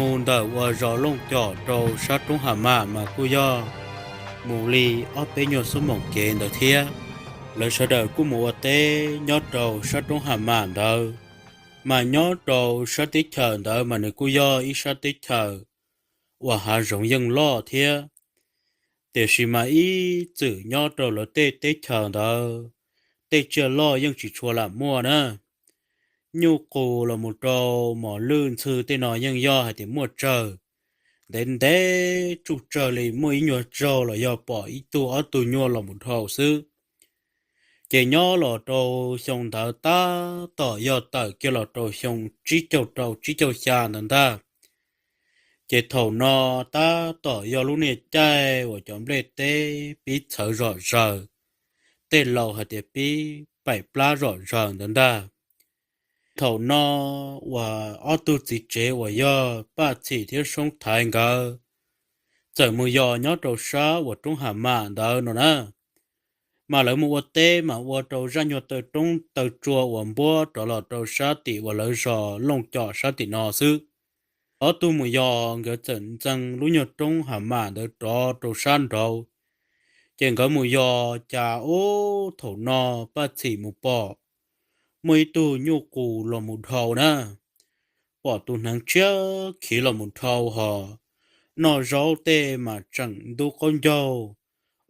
Mus ntawm uas zos Looj Cos rau sab roob Has Mas mas kuj yog mus li ob peb nyuag xuab moos kev ntawd thiab. Lawv sawv daws kuj mus ua teb nyob rau sab roob Has Mas ntawd, mas nyob rau sab teb chaws ntawd mas nws kuj yog ib sab teb chaws uas hav zoov yeej loj thiab. Tiam sis mas ib txwm nyob rau lawv tej teb chaws ntawd, tej tsiaj loj yeej tsis tshua lam muaj na. Nyuj qus los mus rau mos lwj ntxhw tej no yeej yog hais tias muaj tsawg, ntev ntev tsuj tsawg li muaj ib nyuag zaug los yog pom ib tug ob tug nyuaj los mus dhau xwb. Ces nyob los rau xyoo ntawd tab tom yog tawm kiag los rau xyoo tsib caug rau tsib caug xya ntawd ntag. Ces thaum no tab tom yog lub niag caij uas cov nplej teb pib txhawv zom zaws, tej laus hais tias pib paim plab zom zaws ntawd ntag. Thaum no uas ob tug txiv tsev uas yog Paj Txhim thiab Soob Thaiv nkawd txawm mus yos nyob rau sab uas roob Has Mas ntawd no na. Mas lawv mus ua teb mas ua rau zaj nyuag taw roob taw tsua uas npuab rov los rau sab tim uas lawv zos Looj Cos sab tim no xwb. Ob tug mus yos nkawd txawm ntxeev lub nyuag roob Has Mas ntawd rov rau sab nraud. Ces nkawd mus yos cas ub thaum no Paj Txhim mus pom muaj ib tug nyuj qus los mus dhau na. Pom tus hneev tshiab khiv los mus dhau hos noj zaub tej mas tseem ntub qaub ncaug,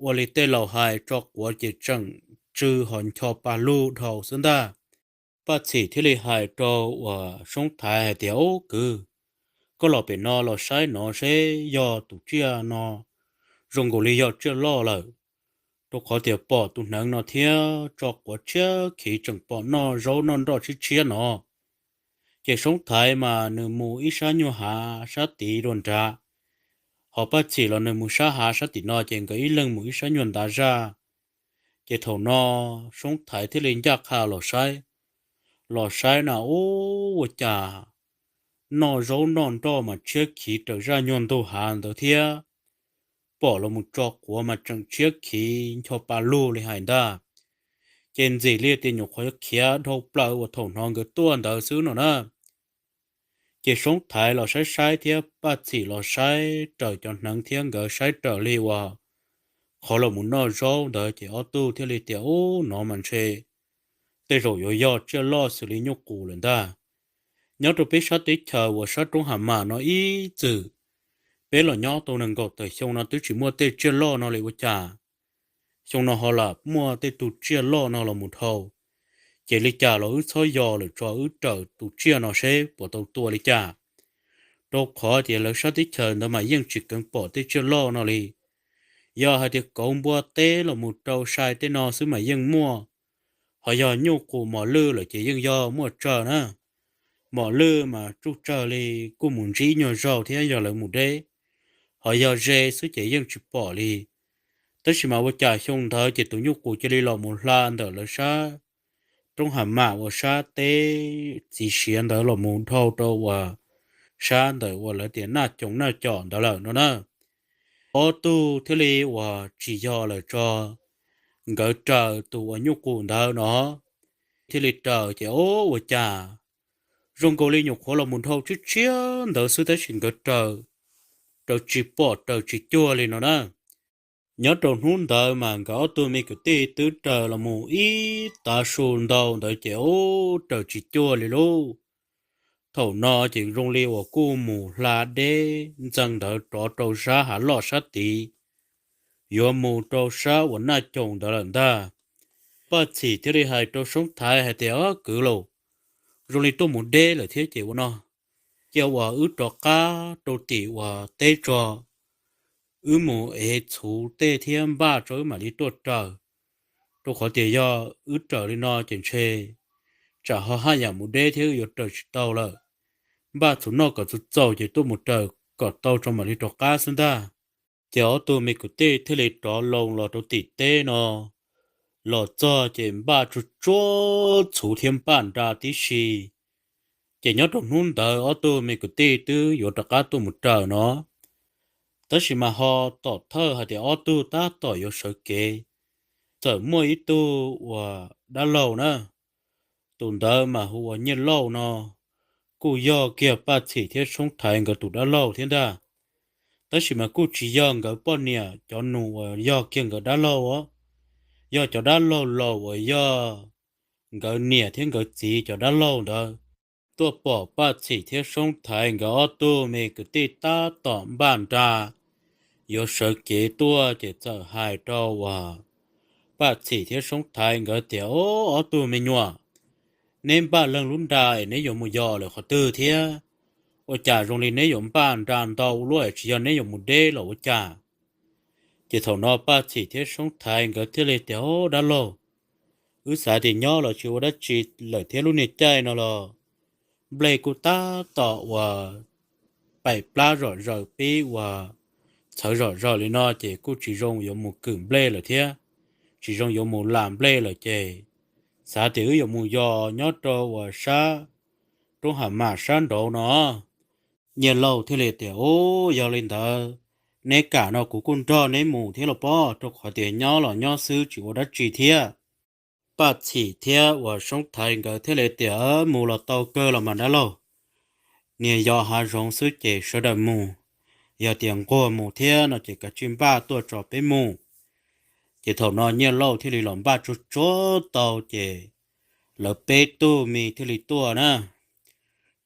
ua li tej laus hais tso quav ces tseem tsw hos ncho pa lug dhau xwb ntag. Paj Txhim thiaj li hais rau uas Soob Thaiv hais tias, Ub kwv, koj los pem no los saib no seb yog tus tsiaj no zoo nkaus li yog tsiaj loj lawm, rau qhov tias pom tus hneev no thiab tso quav tshiab khiv tseem pom noj zaub noj nroj tshiab tshiab no. Ces Soob Thaiv mas nws mus ib sab nyuag hav sab tid dua nrad, hos Paj Txhim los nws mus sab hav sab tim no ces nkawd ib leeg mus ib sab nyuag ntav zaj. Ces thaum no Soob Thaiv thiaj li ncaj qha los saib. Los saib na ub ua cas noj zaub noj nroj mas tshiab khiv raws zaj nyuag ntug hav ntawd thiab, pom los mus tso quav mas tseem tshiab khiv ncho pa lug li hais ntag. Ces ntxim li tias nyuam qhuav khiav dhau plaws uas thaum hnov nkawd tuaj ntawd xwb no na. Ces Soob Thaiv los saib saib thiab Paj Txhim los saib raws cov hneev thiab nkawd saib raws li uas qhov los mus noj zaub ntawd ces ob tug thiaj li tias, Ub, no mas ntshe tej zaum yuav yog tsiaj loj xws li nyuj qus lawm ntag. Nyob rau peb sab teb chaws uas sab roob Has Mas no ib txwm peb los nyob tau nees nkaum tawm xyoo no twb tsis muaj tej tsiaj loj no li ua cas. Xyoo no ho lam muaj tej tug tsiaj loj no los mus dhau. Ces li cas los wb txhob yos lawm tso, wb raws tus tsiaj no seb puas tau tua li cas. Rau qhov tias lawv sab teb chaws ntawd mas yeej tsis keev pom tej tsiaj loj no li. Yog hais tias kauv npua teb los mus rau sai tej no xwb mas yeej muaj, ho yog nyuj qus mos lwj lawm ces yeej yog muaj tsawg na. Mos lwj mas tsuj tsawg li kuj mus ntsib nyuag zaug thiab yog lawv mus deb, ho yog ze xwb ces yeej tsis pom li. Tab sis mas ua cas xyoo ntawd ces tus nyuj qus cia li los mus hla ntawm lawv sab roob Has Mas uas sab teb txiv siav ntawd los mus dhau rau uas sab ntawm uas lawv tias Naj Coos Naj Cos ntawd lawm no na. Ob tug thiaj li uas tsis yog lawm tso, nkawd raws tus uas nyuj qus ntawd no, thiaj li raws ces ub ua cas zoo nkaus li nyuam qhuav los mus dhau tshiab tshiab ntawd xwb tab sis nkawd raws, raws tsis pom raws tsis cuag li no na. Nyob rau hnub ntawd mas nkawd ob tug me kwv tij twb raws los mus ib tav su ntau ntawd ces ub raws tsis cuag li lauj. Thaum no ces zoo li uas kuj mus hla deb ntxeev ntawd rov rau sab hav loj sab tid, yuav mus rau sab uas Naj Coos ntawd lawm ntag. Paj Txhim thiaj li hais rau Soob Thaiv hais tias, Ob kwv lauj, zoo li tuaj mus deb lawm thiab ces ua no, cia uas wb rov qab rau tim uas teb tso, wb mus ev txhuv tej thiab npaj tso wb mam li tuaj raws. Rau qhov tias yog wb raws li no ces ntshe tsam ho haj yam mus deb thiab wb yuav raws tsis tau lawm. Npaj txhuv noj kom txaus txaus ces tuaj mus raws kom tau tso mam li rov qab xwb ntag. Ces ob tug me kwv tij thiaj li rov loo los rau tim teb no. Los txog ces npaj tsuag tsuag txhuv thiab npaj nra tib si. Ces nyob rau hnub ntawd ob tug me kwv tij twb yuav rov qab tuaj mus raws no. Tab sis mas ho tom thawj hais tias ob tug tab tom yuav sawv kev, txawm muaj ib tug uas dab laug na, tus ntawd mas hu ua Nyiaj Lauj no, kuj yog kiag Paj Txhim thiab Soob Thaiv nkawd tus dab laug thiab ntag. Tab sis mas kuj tsis yog nkawd poj niam cov nus uas yog kiag nkawd dab laug os, yog cov dab laug laus uas yog nkawd niam thiab nkawd txiv cov dab laug ntawd tuaj pom Paj Txhim thiab Soob Thaiv nkawd ob tug me kwv tij tab tom npaj nra yuav sawv kev tuaj ces txawm hais rau uas Paj Txhim thiab Soob Thaiv nkawd tias, Ob, ob tug me nyuam, neb npaj leeg lub nra es neb yuav mus yos lawm qhov twg thiab? Ua cas zoo li neb yuav npaj nra ntau ua luaj es tsis yog neb yuav mus deb los ua cas? Ces thaum no Paj Txhim thiab Soob Thaiv nkawd thiaj li tias, Ob, dab laug, wb xav tias nyob los tsis ua dab tsi lawm thiab lub niag caij no los nplej kuj tab tom uas paim plab zom zaws pib uas txhawv zom zaws li no ces kuj tsis zoo yuav mus kwm nplej lawm thiab tsis zoo yuav mus lam nplej lawm ces xav tias wb yuav mus yos nyob rau uas sab roob Ham Mam sab nraud no. Nyiaj Lauj thiaj li tias, Ub, yog li ntawd neb kam no kuv kuj nrog neb mus thiab los pob, rau qhov tias nyob los nyob xwb tsis ua dab tsi thiab. Paj Txhim thiab uas Soob Thaiv nkawd thiaj li tias, Mus los tau kawg los mas dab laug, niag yos hav zoov xwb ces sawv daws mus, yog tias nquag mus thiab no ces kav tsij npaj tuaj tso peb mus. Ces thaum no Nyiaj Lauj thiaj li los npaj tsuag tsuag tau ces lawv peb tug me thiaj li tuaj na,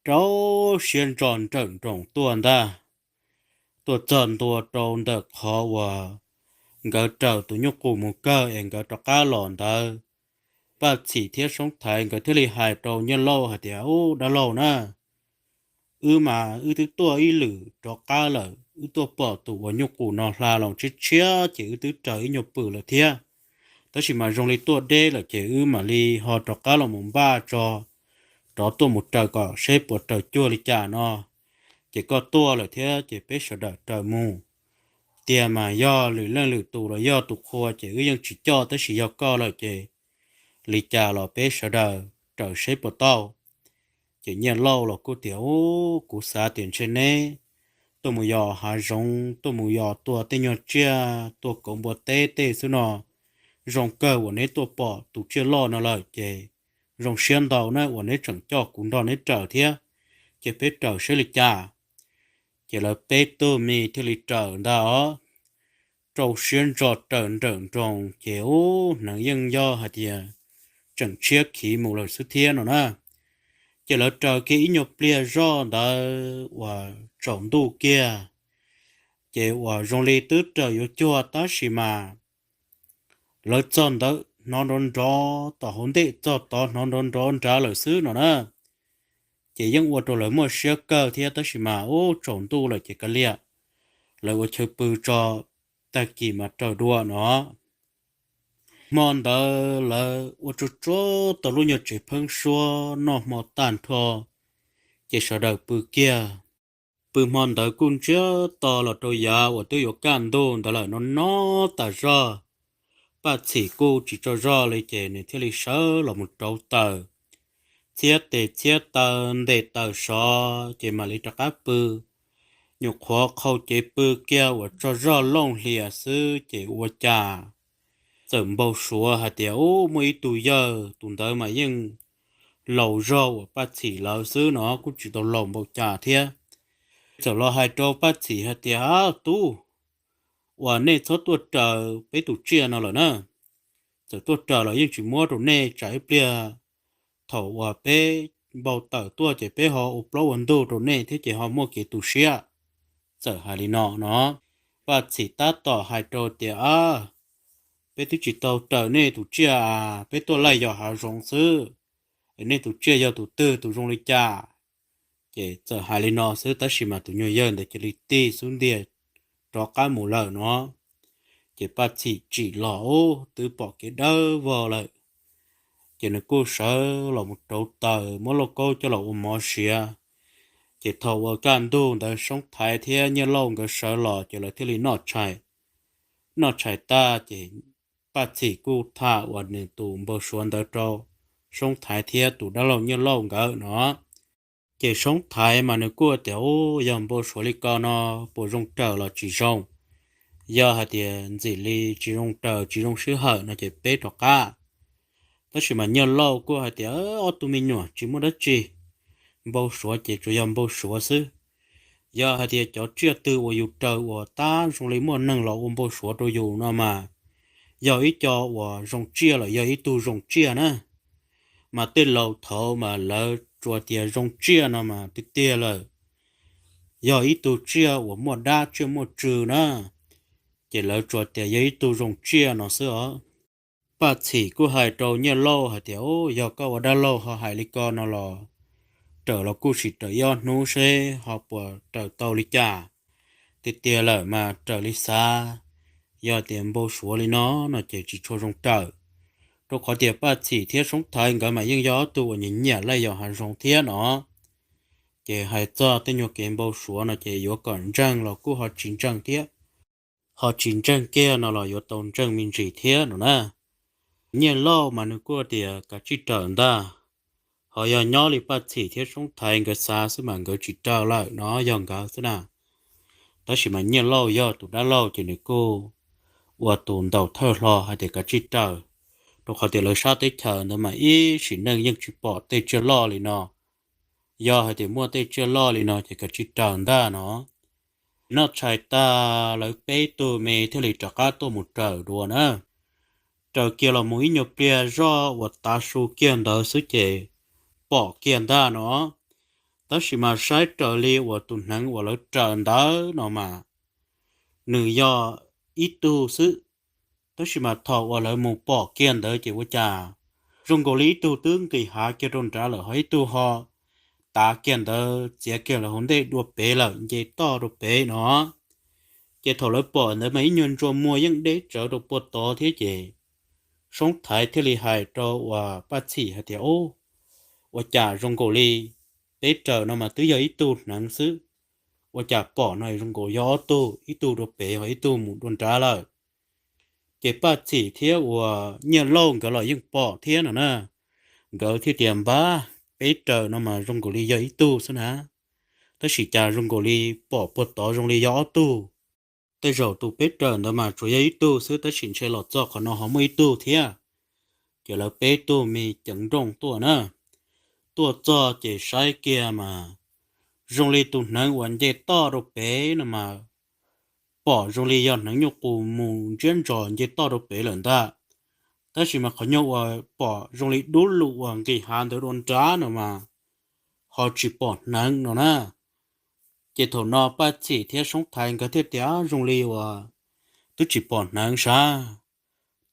rau siab ntso nrawm nroos tuaj ntag. Tuaj txog ntua rau ntawm qhov uas nkawd raws tus nyuj qus mus kawg es nkawd rov qab los ntawd, Paj Txhim thiab Soob Thaiv nkawd thiaj li hais rau Nyiaj Lauj hais tias, Ub, dab laug na, wb mas wb twb tuaj ib lwm rov qab lawm, wb tuaj pom tus uas nyuj qus no hla los tshiab tshiab ces wb twb raws ib nyuag pwm lawm thiab. Tab sis mas zoo li tuaj deb lawm ces wb mam li ho rov qab los mus npaj tso, rov tuaj mus raws kom seb puas raws cuag li cas no. Ces koj tuaj lawm thiab ces peb sawv daws raws mus. Tiag mas yog lwm leej lwm tus los yog tus qhua ces wb yeej tsis coj, tab sis yog koj lawm ces li cas los peb sawv daws raws seb puas tau. Ces Nyiaj Lauj los kuj tias, Ub, kuv xav tias ntshe neb tuaj mus yos hav zoov, tuaj mus yos tua tej nyuag tsiaj, tua kauv npua teb tej xwb no, zoo kawg uas neb tuaj pom tus tsiaj loj no lawm ces zoo siab ntau na uas neb tseem coj kuv nrog neb raws thiab, ces peb raws seb li cas. Ces lawv peb tug me thiaj li raws ntag os. Rau siab ntso raws nrawm nroos ces ub, hneev yeej yog hais tias tseem tshiab khiv mus lawm xwb thiab no na. Ces lawv raws kiag ib nyuag pliag zoj ntawd uas tsaus ntuj kiag, ces uas zoo li twb raws yuav cuag tab sis mas lawv txog ntawd hnov nrov nrov tom hauv ntej, txog tod hnov nrov nrov nrad lawm xwb no na. Ces yeej ua rau lawv muaj siab kawg thiab tab sis mas ub, tsaus ntuj lawm ces kav liam, lawv ua chaw pw tso, tag kis mas raws dua no. Hmo ntawd lawv ua tsuag tsuag tau lub nyuag tsev pheeb suab noj hmo tag nrho, ces sawv daws pw kiag. Pw hmo ntawd kuj ntsiag to los rau yav uas twb yuav kaj ntug ntawd lawm no no tas zog. Paj Txhim kuj tsis tsaug zog li ces nws thiaj li sawv los mus rauv taws, txhiab tes txhiab taw, ntes taws sov ces mam li rov qab pw. Nyuam qhuav qhau cev pw kiag uas tsaug zog looj hlias xwb ces ua cas txawm npau suav hais tias ub, muaj ib tug yawg, tus ntawd mas yeej laus zog uas Paj Txhim lawv xwb no, kuj tsis tau laus npaum cas thiab. Txawm los hais rau Paj Txhim hais tias, Ab tub, uas nej txhob tuaj raws peb tus tsiaj no lawm na. Txawm tuaj raws los yeej tsis muab rau nej, tsam ib pliag thaum uas peb npau taws tuaj ces peb ho ua plaub ua ntug rau nej thiab ces ho muaj kev tu siab. Txawm hais li no no, Paj Txhim tab tom hais rau tias, Ab, peb twb tsis tau raws nej tus tsiaj a, peb tuaj laij yos hav zoov xwb, es nej tus tsiaj yog tus twg tus zoo li cas? Ces txawm hais li no xwb tab sis mas tus nyuag yawg ntawd cia li tig xub ntiag rov qab mus lawm no. Ces Paj Txhim tsim los ub, twb pom kev dawb vog lawm. Ces nws kuj sawv los mus rauv taws muab lauj kaub coj los ua mov siav. Ces thaum uas kaj ntug ntawd Soob Thaiv thiab Nyiaj Lauj nkawd sawv los ces lawv thiaj li noj tshais. Noj tshais tag ces Paj Txhim kuj tham uas nws tus npau suav ntawd rau Soob Thaiv thiab tus dab laug Nyiaj Lauj nkawd no. Ces Soob Thaiv mas nws kuj tias, Ub, yog npau suav li ko no, puas zoo raws los tsis zoo? Yog hais tias ntxim li tsis zoo raws tsis zoo sij hawm no ces peb rov qab. Tab sis mas Nyiaj Lauj kuj hais tias, Ob tug me nyuam, tsis muaj dab tsi, npau suav ces tsuas yog npau suav xwb. Yog hais tias cov tsiaj twg uas yus raws uas tab zoo li muaj neeg los ua npau suav rau yus no mas yog ib co uas zoo tsiaj lawm, yog ib tug zoo tsiaj na. Mas tej laus thaud mas lawv tsuas tias zoo tsiaj no mas tiag tiag lawm, yog ib tug tsiaj uas muaj dab tsiaj muaj tswv na, ces lawv tsuas tias yog ib tug zoo tsiaj no xwb os. Paj Txhim kuj hais rau Nyiaj Lauj hais tias, Ub, yog koj ua dab laug ho hais li ko no los raws los kuj sim raws ib ob hnub seb ho puas raws tau li cas. Tiag tiag lawm mas raws li xav, yog tias npau suav li no no ces tsis tshua zoo raws, rau qhov tias Paj Txhim thiab Soob Thaiv nkawd mas yeej yog ob tug uas nyiam nyiam laj yos hav zoov thiab no. Ces hais txog tej nyuag kev npau suav no ces yuav kom ntseeg los kuj ho tsis ntseeg thiab, ho tsis ntseeg kiag no los yuav tau ntseeg me ntsis thiab no na. Nyiaj Lauj mas nws kuj tias kav tsij raws ntag, ho yog nyob li Paj Txhim thiab Soob Thaiv nkawd xav xwb mas nkawd tsis raws lawm no, yog nkawd xwb na. Tab sis mas Nyiaj Lauj yog tus dab laug ces nws kuj ua tus ntaus thawj hlo hais tias kav tsij raws, rau qhov tias lawv sab teb chaws ntawd mas ib sim neej yeej tsis pom tej tsiaj loj li no. Yog hais tias muaj tej tsiaj loj li no ces kav tsij raws ntag no. Noj tshais tag lawv peb tug me thiaj li rov qab tuaj mus raws dua na. Raws kiag los mus ib nyuag pliag zoj uas tav su kiag ntawd xwb ces pom kiag ntag no. Tab sis mas saib raws li uas tus hneev uas lawv raws ntawd no mas nws yog ib tug xwb. Tab sis mas thaum uas lawv mus pom kiag ntawd ces ua cas zoo nkaus li ib tug twb nqis hav kiag rau nrad lawm, ho ib tug ho tav kiag ntawd txiav kiag lawv hauv ntej dua pem lawm, nce toj rau pem no. Ces thaum lawv pom ntawd mas ib nyuag ntsuas muag yeej deb tsawv rau puag tod thiab ces Soob Thaiv thiaj li hais rau uas Paj Txhim hais tias, Ub, ua cas zoo nkaus li peb raws no mas twb yog ib tug hneev xwb, ua cas pom no zoo nkaus yog ob tug, ib tug dua pem ho ib tug mus dua nrad lawm. Ces Paj Txhim thiab uas Nyiaj Lauj nkawd los yeej pom thiab no na. Nkawd thiaj tias, Npab, peb raws no mas zoo nkaus li yog ib tug xwb na, tab sis cas zoo nkaus li pom puag tod zoo li yog ob tug. Tej zaum tus peb raws ntawd mas tsuas yog ib tug xwb, tab sis ntshe los txog qhov no ho muaj ib tug thiab. Ces lawv peb tug me ceev nrooj tuaj na, tuaj txog ces saib kiag mas zoo li tus hneev uas nce toj rau pem no mas pom zoo li yog hneev nyuj qus mus ntsiab ntsos nce toj rau pem lawm ntag. Tab sis mas qhov nyuag uas pom zoo li dub lug uas nqis hav ntawd dua nrad no mas ho tsis pom hneev no na. Ces thaum no Paj Txhim thiab Soob Thaiv nkawd thiaj tias, Zoo li uas twb tsis pom hneev sav,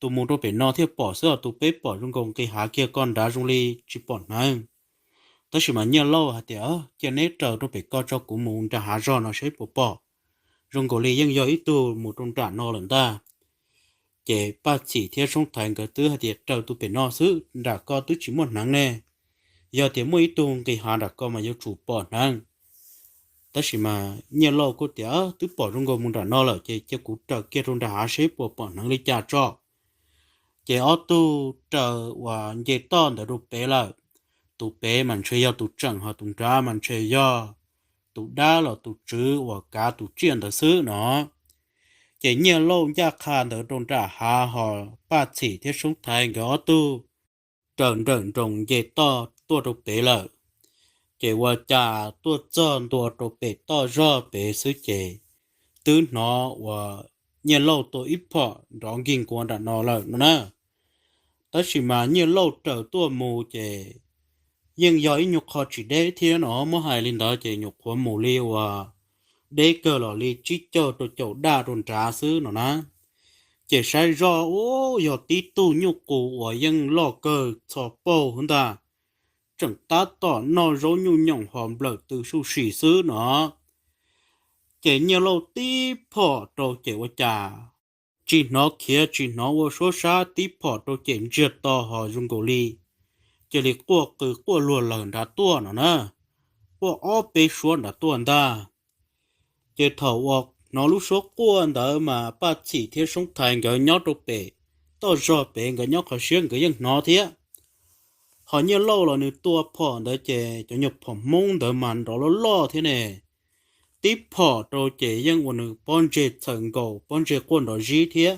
tus mus rau pem no thiaj pom xwb os, tus peb pom zoo nkaus nqis hav kiag ko nrad zoo li tsis pom hneev. Tab sis mas Nyiaj Lauj hais tias, Cia neb raws rau pem ko tso, kuv mus nram hav zog no seb puas pom. Zoo nkaus li yeej yog ib tug mus rau nram no lawm ntag. Ces Paj Txhim thiab Soob Thaiv nkawd twb hais tias, Raws tus pem no xwb, nram ko twb tsis muaj hneev ne. Yog tias muaj ib tug nqis hav nram ko mas yuav tsum pom hneev. Tab sis mas Nyiaj Lauj kuj tias, Twb pom zoo nkaus mus nram no lawm ces cia kuv raws kiag rau nram hav seb puas pom hneev li cas tso. Ces ob tug raws uas nce toj ntawd rau pem lawm. Tus pem mas ntshe yog tus tseem, ho tus nrad mas ntshe yog tus dab los tus tswv uas kav tus tsiaj ntawd xwb no. Ces Nyiaj Lauj ncaj qha ntawd rau nram hav, ho Paj Txhim thiab Soob Thaiv nkawd ob tug raws nrawm nroos nce toj tuaj rau pem lawm. Ces ua cas tuaj txog ntua rau pem toj zog pem xwb ces twb hnov uas Nyiaj Lauj tua ib phom nrov nkig nkuav nram no lawm no na. Tab sis mas Nyiaj Lauj raws tuaj mus ces yeej yog ib nyuag qho tsis deb thiab no, muab hais li ntawd ces nyuam qhuav mus li uas deb kawg los li tsib caug rau caum daj rau nrad xwb no na. Ces saib zoj ub, yog tib tug nyuj qus uas yeej loj kawg txho pauj ntag, tseem tab tom noj zaub nyuj nyoos ho nplawm tw suj sim xwb no. Ces Nyiaj Lauj tib phom rau ces ua cas tsis hnov khiav tsis hnov ua suab sab, tib phom rau ces ntsiag to ho zoo nkaus li cia li quaj qw quaj luag lawm nrad tuaj no na, quaj ob peb suab nrad tuaj ntag. Ces thaum uas hnov lub suab quaj ntawd mas Paj Txhim thiab Soob Thaiv nkawd nyob rau pem toj zog pem, nkawd nyob qhov siab nkawd yeej hnov thiab. Ho Nyiaj Lauj los nws tua phom ntawd ces cov nyuag phom Hmoob ntawd mas nrov loj loj thiab ne. Tib phom rau ces yeej ua nws pob ntseg txhaws nkaus, pob ntseg quaj nrov zib thiab.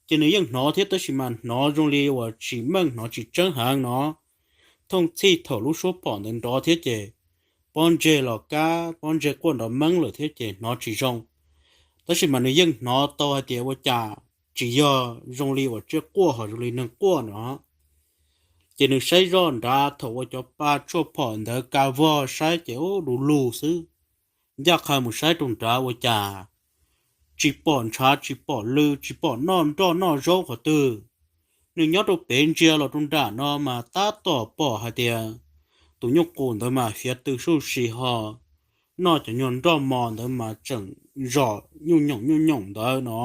Ces nws yeej hnov thiab tab sis mas hnov zoo li uas tsis meej, hnov tsis tseeb heev no. Thooj txhij thaum lub suab phom ntawd nrov thiab ces pob ntseg los kab, pob ntseg quaj nrov meeb lawm thiab ces hnov tsis zoo. Tab sis mas nws yeej hnov tau hais tias ua cas tsis yog zoo li uas tsiaj quaj ho zoo li neeg quaj no. Ces nws saib zoj nrad thaum uas cov pa tshuaj phom ntawd ka vog saib ces ub du lug xwb. Ncaj qha mus saib rau nrad ua cas tsis pom ntshav tsis pom lw tsis pom noj nroj noj zaub qhov twg. Nws nyob rau pem ntsia los rau nram no mas tab tom pom hais tias tus nyuj qus ntawd mas fiav tw suj si ho noj cov nyuag nroj mos ntawd mas tseem zom nyuj nyoom nyuj nyoom ntawd no.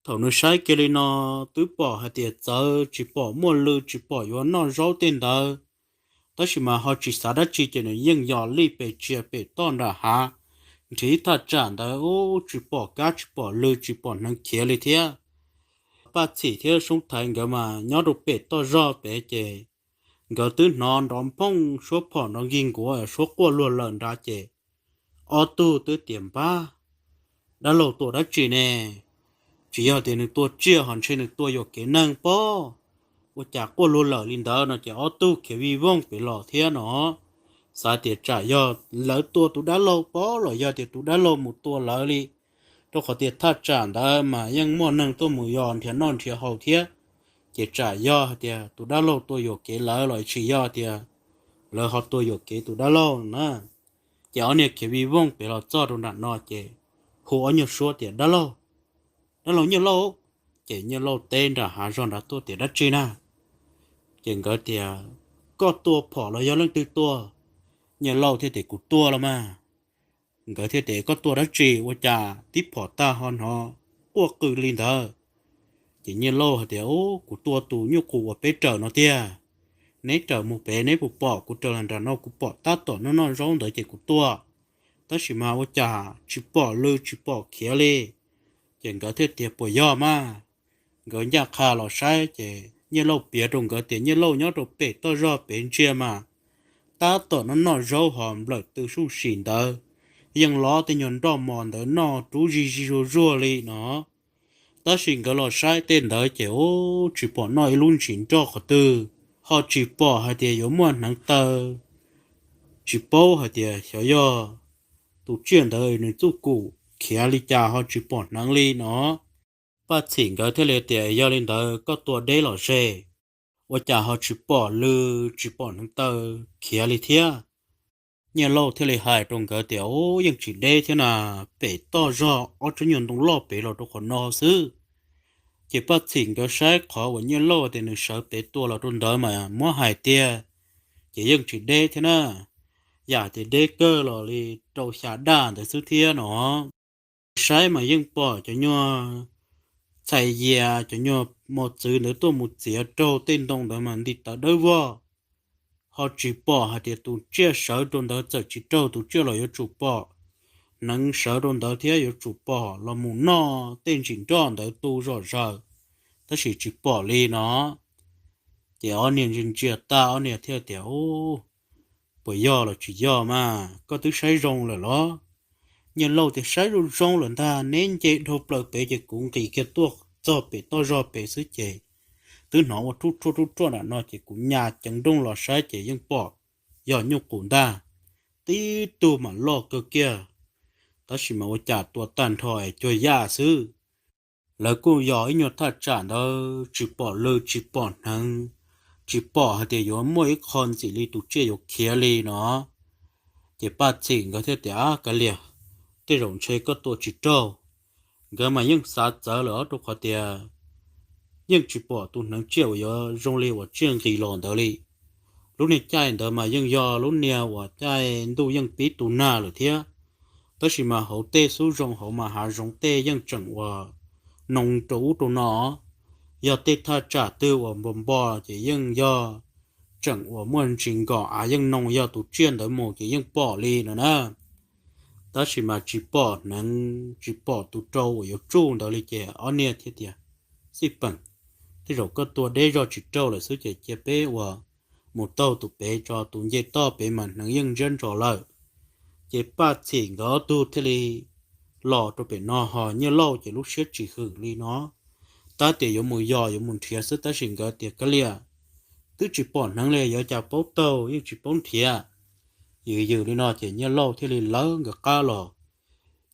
Thaum nws saib kiag li no twb pom hais tias txawv tsis pom muaj lw tsis pom yuav noj zaub tej ntawd. Tab sis mas ho tsis xav dab tsi ces nws yeej yos lij pes tsia pem toj nram hav nrhiav ib thaj tsam ntawd ub tsis pom kab tsis pom lw tsis pom hneev khiav li thiab. Paj Txhim thiab Soob Thaiv nkawd mas nyob rau pem toj zog pem ces nkawd twb hnov nrov nphooj suab phom nrov nkig nkuav suab quaj luag lawm nrad ces ob tug twb tias npab, dab laug tua dab tsi ne? Tsis yog tias nws tua tsiaj ho ntshe nws tua yuam kev neeg pob. Ua cas quaj luag lawm li ntawd no ces ob tug khiav vij voog pem los thiab no. Xav tias tsam yog lawv tua tus dab laug pob los yog tias tus dab laug mus tua lawv li, rau qhov tias thaj tsam ntawd mas yeej muaj neeg tuaj mus yos nrhiav noj nrhiav haus thiab. Ces tsam yog hais tias tus dab laug tua yuam kev lawv los tsis yog tias lawv ho tua yuam kev tus dab laug na. Ces ob niag khiav vij voog pem los txog rau nram no ces hu ob nyuag suab tias dab laug, dab laug Nyiaj Lauj. Ces Nyiaj Lauj teb nram hav zog nrad tuaj tias dab tsi na? Ces nkawd tias koj tua phom los yog leej twg tua? Nyiaj Lauj thiaj tias kuv tua los mas. Nkawd thiaj tias koj tua dab tsi ua cas tib phom tag ho hnov quaj qw li ntawd? Ces Nyiaj Lauj hais tias kuv tua tus nyuj qus uas peb raws no tiag. Neb raws mus pem neb puas pom, kuv raws los nram no kuv pom tab tom noj noj zaub ntawd ces kuv tua. Tab sis mas ua cas tsis pom lw tsis pom khiav li. Ces nkawd thiaj tias puas yog mas. Nkawd ncaj qha los saib ces Nyiaj Lauj piav rau nkawd tias Nyiaj Lauj nyob rau pem toj zog pem ntsia mas tab tom noj noj zaub ho nplawm tw suj sim ntawd, yeej lov tej nyuag nroj mos ntawd noj rub zig zig zuag zuag li no. Tab sis nkawd los saib tej ntawd ces ub tsis pom noj ib lub ntsis nroj qhov twg, ho tsis pom hais tias yuav muaj hneev taw, tsis paub hais tias xyov yog tus tsiaj ntawd nws txuj kum khiav li cas ho tsis pom hneev li no. Paj Txhim nkawd thiaj li tias yog li ntawd koj tua deb los ze, ua cas ho tsis pom lw tsis pom hneev taw khiav li thiab? Nyiaj Lauj thiaj li hais rau nkawd tias ub yeej tsis deb thiab na, pem toj zog ob tsob nyuag ntoo loj pem los rau qhov no xwb. Ces Paj Txhim nkawd saib qhov uas Nyiaj Lauj tias nws sawv pem tua los rau ntawd mas muab hais tiag, ces yeej tsis deb thiab na, yam tias deb kawg los li rau xya daj ntawd xwb thiab no. Saib mas yeej pom cov nyuag txhais yias cov nyuag mos txwv ntawd tuaj mus txiav raug tej ntoo ntawd mas nti tawv dawb vog. Ho tsis pom hais tias tus tsiaj sawv rau ntawd txawm tsis raug tus tsiaj los yuav tsum pom, hneev sawv rau ntawd thiab yuav tsum pom los mus noj tej ntsis nroj ntawd tu zom zaws, tab sis tsis pom li no. Ces ob niag ntsia ntsia tag ob niag thiaj tias ub, puas yog los tsis yog mas koj twb saib zoo lawm los? Nyiaj Lauj tias saib zoo zoo lawm ntag, neb nce dhau plaws pem ces kuv nqis kiag tuaj txog pem toj zog pem xwb ces twb hnov ua rub ruaj rub ruaj nram no ces kuv nyas ceev nrooj los saib ces yeej pom yog nyuj qus ntag, tib tug mas loj kawg kiag, tab sis mas ua cas tua tag nrho es cuag yaj xwb. Lawv kuj yog ib nyuag thaj tsam ntawd tsis pom lw tsis pom hneev, tsis pom hais tias yuav muaj ib qho ntxim li tus tsiaj yuav khiav li no. Ces Paj Txhim nkawd thiaj tias kav liam, tej zaum ntshe koj tua tsis raug. Nkawd mas yeej xav txawv lawm os, rau qhov tias yeej tsis pom tus hneev tsiaj uas yuav zoo li uas tsiaj nqis los ntawd li. Lub niag caij ntawd mas yeej yog lub niag uas caij ntuj yeej pib tu nag lawm thiab, tab sis mas hauv tej xub zoov hauv mas hav zoov tej yeej tseem uas noo rau ub rau no. Yog tej thaj tsam twg uas npo npo ces yeej yog tseem uas muaj ntsis nkom av yeej noo, yog tus tsiaj ntawd mus ces yeej pom li no na. Tab sis mas tsis pom hneev tsis pom tus rau uas yuav tsuj ntawd li ces ob niag thiaj tias xij peem, tej zaum koj tua deb zog tsis raug lawm xwb ces cia peb uas mus taug tus pem tso, tus nce toj pem mas hneev yeej ntsiab ntsos lawm. Ces Paj Txhim nkawd ob tug thiaj li los rau pem no, ho Nyiaj Lauj ces lub siab tsis hwm li no, tab tias yuav mus yos yuav mus nrhiav xwb, tab sis nkawd tias kav liam, twb tsis pom hneev li yuav cas paub taug yeej tsis paub nrhiav. Yws yws li no ces Nyiaj Lauj thiaj li lawv nkawd qab los,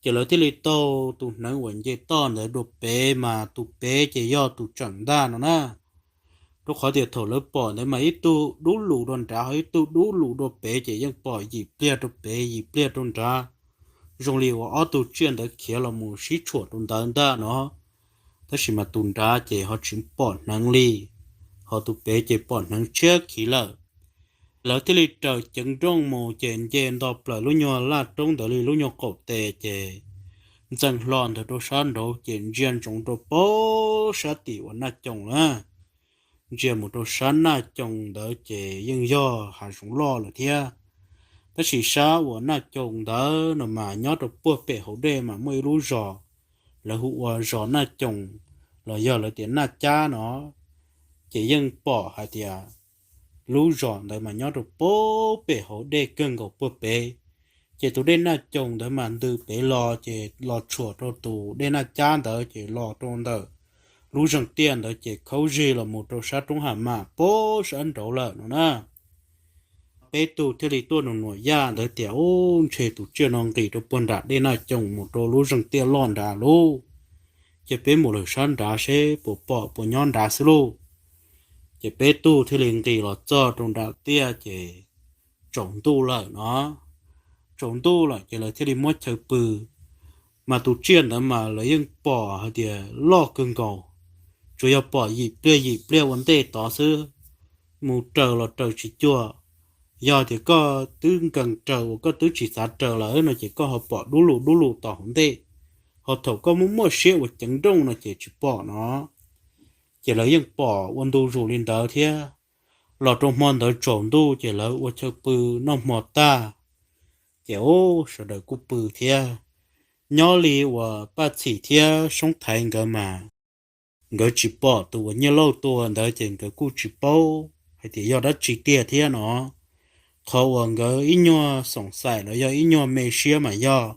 ces lawv thiaj li taug tus hneev uas nce toj ntawd dua pem, mas tus pem ces yog tus tseem ntag no na. Rau qhov tias thaum lawv pom ntawd mas ib tug dub lus rau nrad ho ib tug dub lus rau pem, ces yeej pom yim pliag rau pem yim pliag rau nrad, zoo li uas ob tug tsiaj ntawd khiav los mus sib tshuam rau ntawd ntag no. Tab sis mas tus nrad ces ho tsis pom hneev li, ho tus pem ces pom hneev tshiab khiv lawm. Lawv thiaj li raws ceev nrooj mus ces nce nto plaws lub nyuag laj roob ntawd li lub nyuag qaum tes, ces ntxeev hlo ntawd rau sab nraud ces ntsia ntsoov rau pem sab tim uas Naj Coom na. Ntsia mus rau sab Naj Coom ntawd ces yeej yog hav zoov loj lawm thiab. Tab sis sab uas Naj Coom ntawd no mas nyob rau puag pem hauv dej mas muaj ib lub zos, lawv hu ua zos Naj Coom los yog lawv tias Naj Cab no. Ces yeej pom hais tias lub zos ntawd mas nyob rau puag pem hauv dej kawg nkaus puag pem. Ces tus dej Naj Coom ntawd mas ntws pem los ces los tshuam rau tus dej Naj Cab ntawd ces los rau ntawm lub zeeg tiaj ntawd ces khaub zig los mus rau sab roob Ham Mam pem sab nraud lawm no na. Peb tug thiaj li tuaj nus nuam yaj ntawd tias, Ub, ntshe tus tsiaj no nqis rau puag nram dej Naj Coom mus rau lub zeeg tiaj loj nrad lauj. Ces peb mus lawm sab nrad seb puas pom puas nyob nrad xwb lauj. Ces peb tug thiaj li nqis los txog rau nram tiaj ces tsaus ntuj lawm no. Tsaus ntuj lawm ces lawv thiaj li muab chaw pw. Mas tus tsiaj ntawd mas lawv yeej pom hais tias loj kawg nkaus, tsuas yog pom yim pliag yim pliag ua ntej tod xwb, mus raws los raws tsis cuag. Yog tias koj twb nkees raws uas koj twb tsis xav raws lawm no ces koj ho pom dub lus dub lus tom hauv ntej, ho thaum koj muaj muaj siab uas ceev nrooj no ces tsis pom no. Ces lawv yeej pom ua ntu zus li ntawd thiab. Los rau hmo ntawd tsaus ntuj ces lawv ua chaw pw noj hmo tag, ces ub, sawv daws kuj pw thiab. Nyob li uas Paj Txhim thiab Soob Thaiv nkawd mas nkawd tsis pom tus uas Nyiaj Lauj tua ntawd ces nkawd kuj tsis paub hais tias yog dab tsi tiag thiab no. Qhov uas nkawd ib nyuag xoom xaim los yog ib nyuag me siab mas yog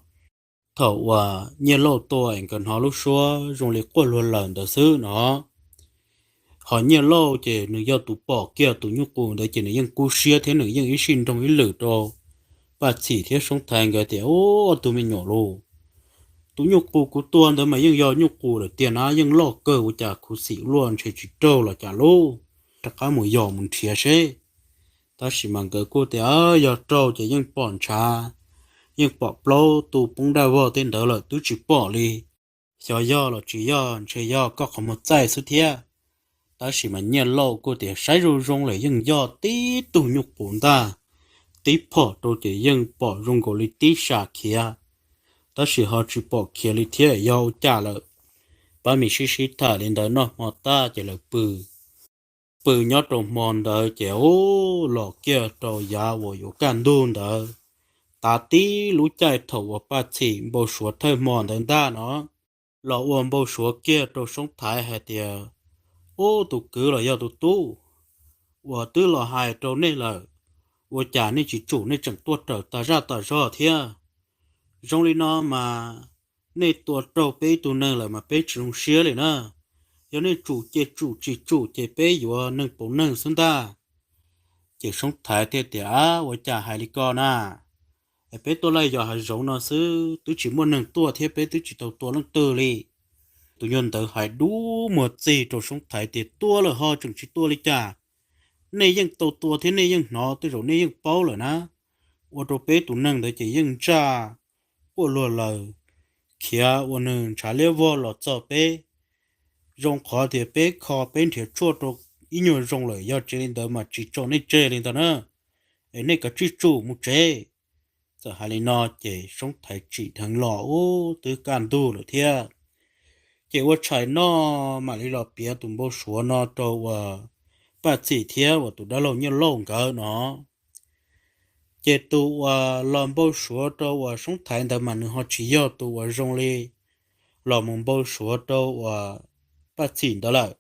thaum uas Nyiaj Lauj tua nkawd hnov lub suab zoo li quaj luag lawm ntawd xwb no. Ho Nyiaj Lauj ces nws yog tus pom kiag tus nyuj qus ntawd ces nws yeej kub siab thiab nws yeej ib sij nroog ib lwm rau Paj Txhim thiab Soob Thaiv nkawd tias, Ub, ob tug me nyuam lauj, tus nyuj qus kuv tua ntawd mas yeej yog nyuj qus lawm tiag na, yeej loj kawg ua cas khuv xim luaj ntshe tsis raug los cas lauj, rov qab mus yos mus nrhiav seb. Tab sis mas nkawd kuj tias, Yog raug ces yeej pom ntshav, yeej pom plaub tu poob daj vog tej ntawd lawm twb tsis pom li. Xyov yog los tsis yog, ntshe yog koj qhov muag txaij xwb thiab. Tab sis mas Nyiaj Lauj kuj tias, Saib zoo zoo lawm yeej yog tib tug nyuj qus ntag, tib phom rau ces yeej pom zoo nkaus li tib sab khiav, tab sis ho tsis pom khiav li thiab, yog ua cas lawm. Pab me sib sib tham li ntawd noj hmo tag ces lawv pw. Pw nyob rau hmo ntawd ces ub, los kiag rau yav uas yuav kaj ntug ntawd, tav tib lub caij thaum uas Paj Txhim npau suav thawj hmo ntawd ntag no, los ua npau suav kiag rau Soob Thaiv hais tias, Ub, tus kwv los yog tus tub uas twb los hais rau nej lawm, ua cas nej tsis tsum nej tseem tuaj raws tas zaj tas zog thiab? Zoo li no mas nej tua raug peb ib tug neeg lawm mas peb tsis zoo siab li na. Yog nej tsum ces tsum, tsis tsum ces peb yuav neeg pauv neeg xwb ntag. Ces Soob Thaiv thiaj tias, Ab, ua cas hais li ko na? Es peb tuaj laij yos hav zoov no xwb, twb tsis muaj neeg tuaj thiab peb twb tsis tau tua leej twg li. Tus nyuag ntawd hais dub muag txig rau Soob Thaiv tias, Tua lawm ho tseem tsis tua li cas? Nej yeej tau tua thiab nej yeej hnov, tej zaum nej yeej paub lawm na. Ua rau peb tus neeg ntawd ces yeej ntsaj quaj luag lawm, khiav ua nws ntshav liab vog los txog peb. Zoo qhov tias peb kho peb nrhiav tshuaj rau ib nyuag zoo lawm, yog tsis li ntawd mas tsis tso nej tseg li ntawd na. Es nej kav tsij tsum mus tsev. Txawm hais li no ces Soob Thaiv tsim dheev los ub twb kaj ntug lawm thiab. Ces ua tshais noj mam li los piav tus npau suav no rau uas Paj Txhim thiab uas tus dab laug Nyiaj Lauj nkawd no. Ces tus uas los npau suav rau uas Soob Thaiv ntawd mas nws ho tsis yog tus uas zoo li los mus npau suav rau uas Paj Txhim ntawd lawm.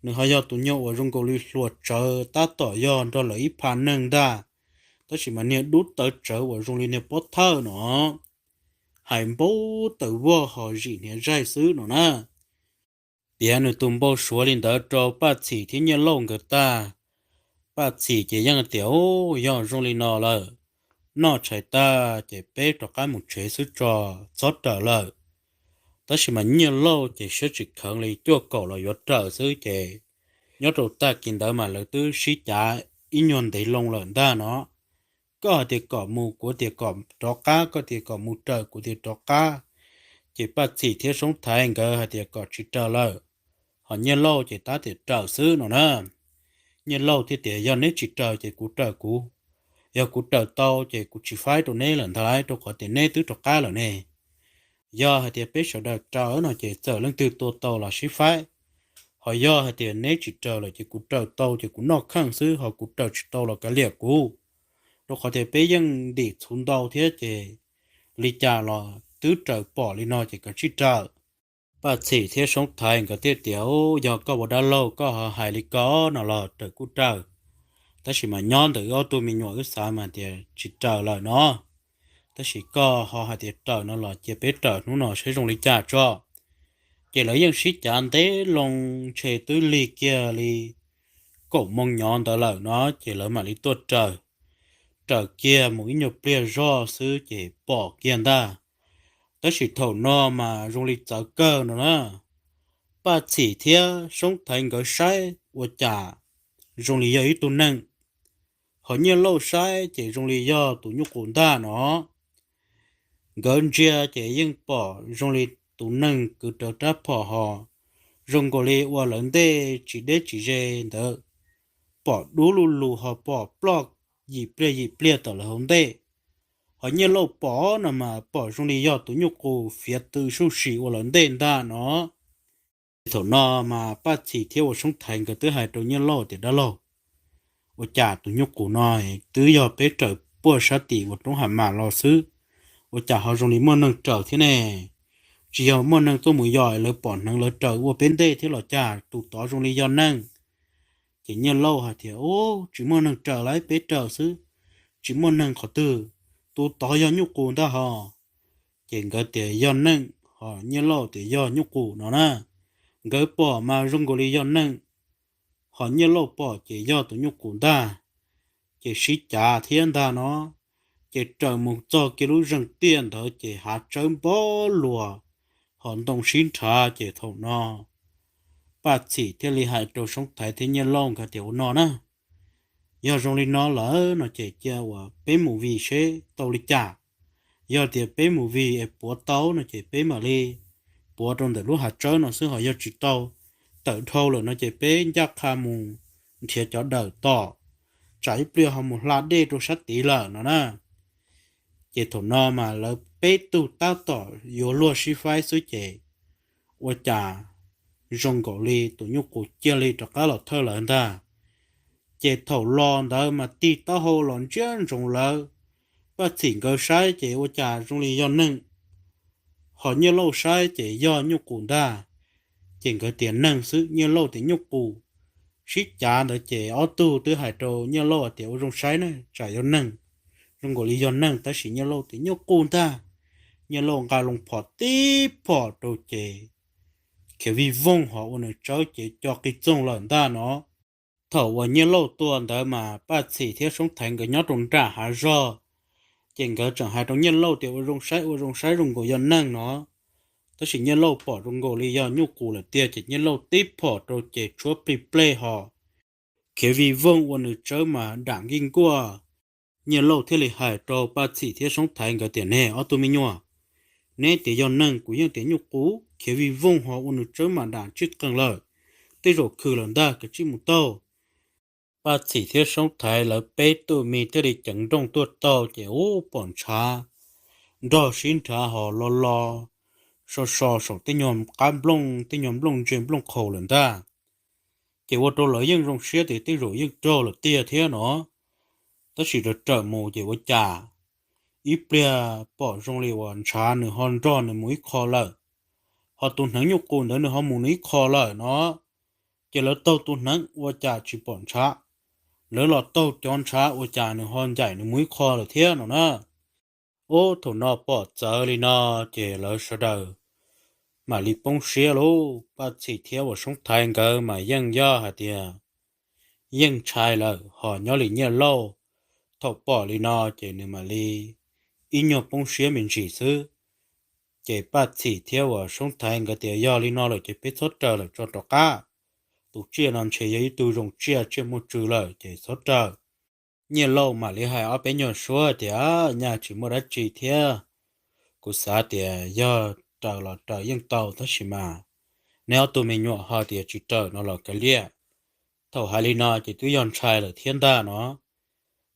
Nws ho yog tus nyuag uas zoo nkaus li hluas tsawv tab tom yog nrog lawv ib pha neeg ntag, tab sis mas niag dub tawv tsawv uas zoo li niag pob thawj no, hais npaum tawv vog ho zim hniav zaig xwb no na. Piav nws tus npau suav li ntawd rau Paj Txhim thiab Nyiaj Lauj nkawd tag, Paj Txhim ces yeej tias, Ub, yog zoo li no lawm, noj tshais tag ces peb rov qab mus tsev xwb tso, txhob raws lawm. Tab sis mas Nyiaj Lauj ces siab tsis kheev li, cuaj kaum los yuav raws xwb ces nyob rau tag kis ntawd mas lawv twb sib cav ib nyuag ntev loo lawm ntag no. Koj hais tias kom mus, kuv tias kom rov qab, koj tias kom mus raws, kuv tias rov qab. Ces Paj Txhim thiab Soob Thaiv nkawd hais tias kom tsis raws lawm, ho Nyiaj Lauj ces tab tias raws xwb no na. Nyiaj Lauj thiaj tias yog neb tsis raws ces kuv raws kuv, yog kuv raws tau ces kuv tsis faib rau neb lawm ntag lauj, rau qhov tias neb twb rov qab lawm ne. Yog hais tias peb sawv daws raws no ces txawm leej twg tua tau los sib faib, ho yog hais tias neb tsis raws lawm ces kuv raws tau ces kuv noj kheej xwb, ho kuv raws tsis tau los kav liam kuv, rau qhov tias peb yeej ntim txhuv ntau thiab ces li cas los twb raws pom li no ces kav tsij raws. Paj Txhim thiab Soob Thaiv nkawd thiaj tias, Yog koj ua dab laug koj ho hais li ko no los raws kuj raws, tab sis mas nyob ntawm wb ob tug me nyuam wb xav mas tias tsis raws lawm no, tab sis koj ho hais tias raws no los cia peb raws hnub no saib zoo li cas tso. Ces lawv yeej sib cav ntev loo, ntshe twb lig kiag li kaum moo nyov ntawd lawm no ces lawv mam li tuaj raws. Raws kiag mus ib nyuag pliag zog xwb ces pom kiag ntag. Tab sis thaum no mas zoo li txawv kawg no na. Paj Txhim thiab Soob Thaiv nkawd saib ua cas zoo li yog ib tug neeg, ho Nyiaj Lauj saib ces zoo li yog tus nyuj qus ntag no. Nkawd ntsia ces yeej pom zoo li tus neeg kwv rawv rab phom ho zoo nkaus li ua lawv ntej tsis deb tsis ze ntawd, pom dub lug lug ho pom ploj yim pliag yim pliag tom lawv hauv ntej. Ho Nyiaj Lauj pom no mas pom zoo li yog tus nyuj qus fiav tw suj si ua lawv ntej ntag no. Thaum no mas Paj Txhim thiab uas Soob Thaiv nkawd twb hais rau Nyiaj Lauj tias, Dab laug, ua cas tus nyuj qus no twb yog peb raws puag sab tim uas roob Ham Mas los xwb, ua cas ho zoo li muaj neeg raws thiab ne? Tsis yog muaj neeg tuaj mus yos lawv pom hneev lawv raws ua peb ntej thiab los cas? Tus tod zoo li yog neeg. Ces Nyiaj Lauj hais tias, Ub, tsis muaj neeg raws lauj, peb raws xwb, tsis muaj neeg qhov twg, tus tod yog nyuj qus ntag ho. Ces nkawd tias yog neeg, ho Nyiaj Lauj tias yog nyuj qus no na. Nkawd pom mas zoo nkaus li yog neeg, ho Nyiaj Lauj pom ces yog tus nyuj qus ntag. Ces sib cav thiab ntag no, ces raws mus txog kiag lub zeeg tiaj ntawd ces hav tsawb npog luas, ho ntoo sib nrhav. Ces thaum no Paj Txhim thiaj li hais rau Soob Thaiv thiab Nyiaj Lauj nkawd tias, Ua no na, yog zoo li no lawm no ces cia uas peb mus vij seb tau li cas. Yog tias peb mus vij es puav tau no ces peb mam li puav rau ntawm lub hav tsawb no xwb, ho yog tsis tau, tawm dhau lawm no ces peb ncaj qha mus nrhiav cov dawm tom, tsam ib pliag ho mus hla dej rau sab tid lawm no na. Ces thaum no mas lawv peb tug tab tom yuav luag sib faib xwb ces ua cas zoo nkaus li tus nyuj qus cia li rov qab los thawj lawv ntag. Ces thaum los ntawd mas tig taub hau los ntsia ntsoov lawv. Paj Txhim nkawd saib ces ua cas zoo li yog neeg, ho Nyiaj Lauj saib ces yog nyuj qus ntag. Ces nkawd tias neeg xwb, Nyiaj Lauj tias nyuj qus. Sib cav ntawd ces ob tug twb hais rau Nyiaj Lauj tias, Ua zoo saib na, tsam yog neeg, zoo nkaus li yog neeg, tab sis Nyiaj Lauj tias nyuj qus ntag. Nyiaj Lauj nqa loo phom tib phom rau ces khiav vij voog ho ua nws tsawb ces co qis txoog lawm ntag no. Thaum uas Nyiaj Lauj tua ntawd mas Paj Txhim thiab Soob Thaiv nkawd nyob rau nram hav zog, ces nkawd tseem hais rau Nyiaj Lauj tias, Ua zoo saib, ua zoo saib, zoo nkaus yog neeg no. Tab sis Nyiaj Lauj pom zoo nkaus li yog nyuj qus lawm tiag, ces Nyiaj Lauj tib phom rau ces tshuab plig plej ho khiav vij voog ua nws tsawb mas dam nkij nkuaj. Nyiaj Lauj thiaj li hais rau Paj Txhim thiab Soob Thaiv nkawd tias, Ne ob tug me nyuam, neb tias yog neeg, kuv yeej tias nyuj qus, khiav vij voog ho ua nws tsawb mas dam tsij qeeg lawm, tej zaum khwm lawm ntag, kav tsij mus taug. Paj Txhim thiab Soob Thaiv lawv peb tug me thiaj li ceev nrooj tuaj taug ces ub, pom ntshav nrog sib nrhav ho lo lo so so saum tej nyuag qab nplooj, tej nyuag nplooj ntse nplooj qhaus lawm ntag. Ces ua rau lawv yeej zoo siab tias tej zaum yeej raug lawm tiag thiab no. Tab sis raws raws mus ces ua cas ib pliag pom zoo li uas ntshav nws ho nrog nws mus ib qho lawm, ho tus hneev nyuj qus ntawd nws ho mus nws ib qho lawm no. Ces lawv taug tus hneev ua cas tsis pom ntshav, lawv los taug cov ntshav ua cas nws ho ncaim nws mus ib qho lawm thiab no na. Ub, thaum no pom txawv li no ces lawv sawv daws mam li poob siab lauj. Paj Txhim thiab uas Soob Thaiv nkawd mas yeej yog hais tias yeej ntshai lawm, ho nyob li Nyiaj Lauj Thaum pom li no ces nws mam li ib nyuag poob siab me ntsis xwb. Ces Paj Txhim thiab uas Soob Thaiv nkawd tias, Yog li no lawm ces peb txhob raws lawm tso rov qab. Tus tsiaj no ntshe yog ib tug zoo tsiaj, tsiaj muaj tswv lawm ces txhob raws. Nyiaj Lauj mam li hais ob peb nyuag suab tias, Nyaj tsis muaj dab tsi thiab. Kuv xav tias yog raws los raws yeej tau, tab sis mas neb ob tug me nyuam ho tias tsis raws no los kav liam. Thaum hais li no ces twb yog ntshai lawm thiab ntag no.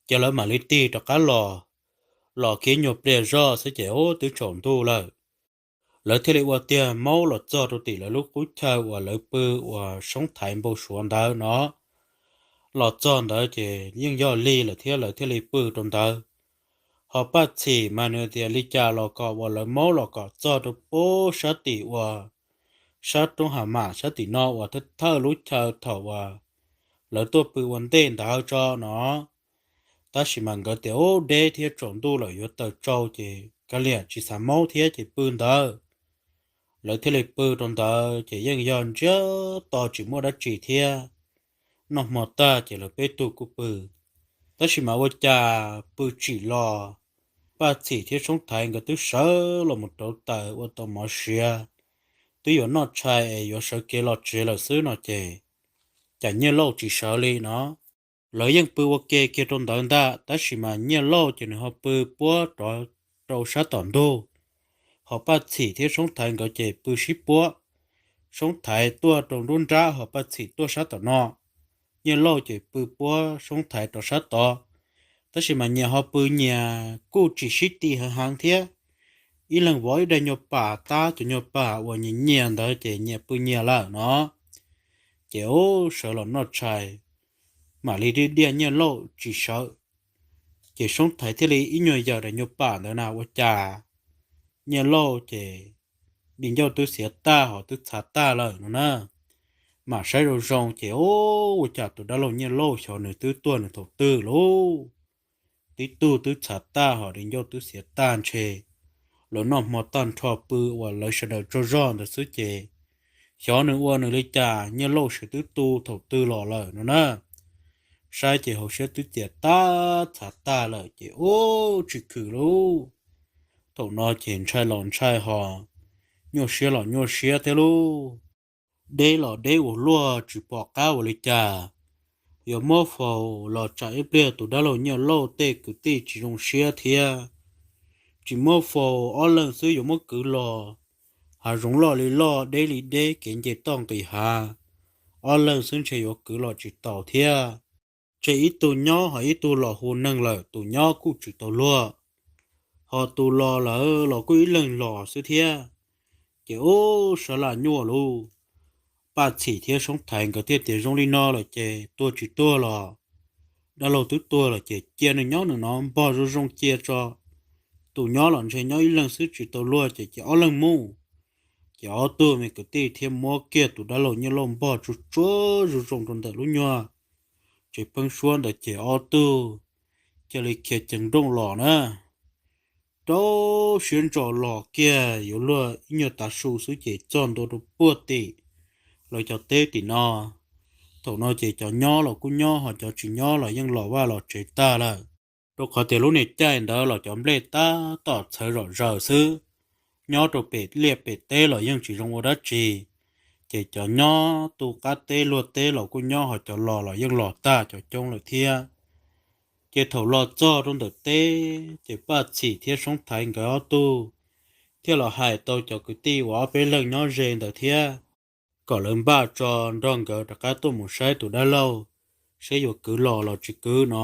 Ces lawv mam li tig rov qab los, los kiag nyuag pliag zoj xwb ces ub twb tsaus ntuj lawm. Lawv thiaj li ua tiag maub los txog rau tim lawv lub qub chaw uas lawv pw uas Soob Thaiv npau suav ntawd no. Los txog ntawd ces yeej yog lig lawm thiab, lawv thiaj li pw rau ntawd. Ho Paj Txhim mas nws tias li cas los kom uas lawv maub los kom txog rau pem sab tim uas sab roob Has Mam sab tim no uas thawj thawj lub chaw thaum uas lawv tuaj pw ua ntej ntawd tso no. Tab sis mas nkawd tias ub deb thiab tsaus ntuj lawm yuav tawm tsau ces kav liam tsis xav maub thiab ces pw ntawd. Lawv thiaj li pw rau ntawd ces yeej yog ntsiag to tsis muaj dab tsi thiab. Noj hmo tag ces lawv peb tug kuj pw. Tab sis mas ua cas pw tsim los, Paj Txhim thiab Soob Thaiv nkawd twb sawv los mus rauv taws ua tau mov siav, twb yuav noj tshais es yuav sawv kev los tsev lawm xwb no ces, cas Nyiaj Lauj tsis sawv li no. Lawv yeej pw ua ke kiag rau ntawd ntag, tab sis mas Nyiaj Lauj ces nws ho pw puab rov rau sab tom ntug, ho Paj Txhim thiab Soob Thaiv nkawd ces pw sib puab. Soob Thaiv tuaj rau nruab nrab, ho Paj Txhim tuaj sab tom no. Nyiaj Lauj ces pw puab Soob Thaiv rau sab tod, tab sis mas nyias ho pw nyias kuj tsis sib ti heev heev thiab. Ib leeg vov ib daim nyuag pam, tab cov nyuag pam uas nyias nyias ntawd ces nyias pw nyias lawm no. Ces ub sawv los noj tshais, mam li diaj diaj Nyiaj Lauj tsis sawv. Ces Soob Thaiv thiaj li ib nyuag yaws daim nyuag pam ntawd na, ua cas Nyiaj Lauj ces di ncauj twb xiav tag ho twb txhav tag lawm no na. Mam saib zoo zoo ces ub ua cas tus dab laug Nyiaj Lauj xyov nws twb tuag nws thaum twg lauj. Tib tug twb txhav tag ho di ncauj twb xiav tag ntshe lawv noj hmo tag nrho pw uas lawv sawv daws tsaug zog ntawd xwb ces xyov nws ua nws li cas, Nyiaj Lauj sawv twb tu thaum twg los lawm no na. Saib ces hauv siab twb txias tag txhav tag lawm ces ub tsis khwm lauj. Thaum no ces ntshai los ntshai ho nyuaj siab los nyuaj siab thiab lauj. Deb los deb ua luaj tsis pom qab ua li cas. Yuav muab faus los tsam ib pliag tus dab laug Nyiaj Lauj tej kwv tij tsis zoo siab thiab. Tsis muab faus ob leeg xwb yuav muab kwv los, hav zoov loj li loj deb li deb kev nce toj nqis hav, ob leeg xwb ntshe yuav kwv los tsis taus thiab. Tseg ib tug nyob ho ib tug los hu neeg lawm, tus nyob kuj tsis tau luag, ho tus los lawm los kuj ib leeg los xwb thiab. Ces ub sawv lam nyuaj lauj. Paj Txhim thiab Soob Thaiv nkawd thiaj tias zoo li no lawm ces tuag tsis tuag los dab laug twb tuag lawm ces cia nws nyob nws no npog zoo zoo cia tso. Tus nyob los ntshe nyob ib leeg xwb tsis tau luag ces cia ob leeg mus. Ces ob tug me kwv tij thiaj muab kiag tus dab laug Nyiaj Lauj npog tsuag tsuag zoo zoo rau ntawm lub nyuag tsev pheeb suab ntawd ces ob tug cia li khiav ceev nrooj los na. Rau siab ntso los kiag yuav luag ib nyuag tav su xwb ces txog ntua rau puag tim lawv cov teb tim no. Thaum no ces cov nyob los kuj nyob ho cov tsis nyob los yeej los vaj los tsev tag lawm. Rau qhov tias lub niag caij ntawd los cov nplej tab tom txhawv zom zaws xwb, nyob rau pem liaj pem teb los yeej tsis zoo ua dab tsi. Ces cov nyob tu qab teb luag teb los kuj nyob ho cov los los yeej los tag cov coob lawm thiab. Ces thaum los txog rau ntawm teb ces Paj Txhim thiab Soob Thaiv nkawd ob tug thiaj los hais tau cov kwv tij uas ob peb leeg nyob ze ntawd thiab, kom lawv npaj tso nrog nkawd rov qab tuaj mus saib tus dab laug, saib yuav kwv los los tsis kwv no.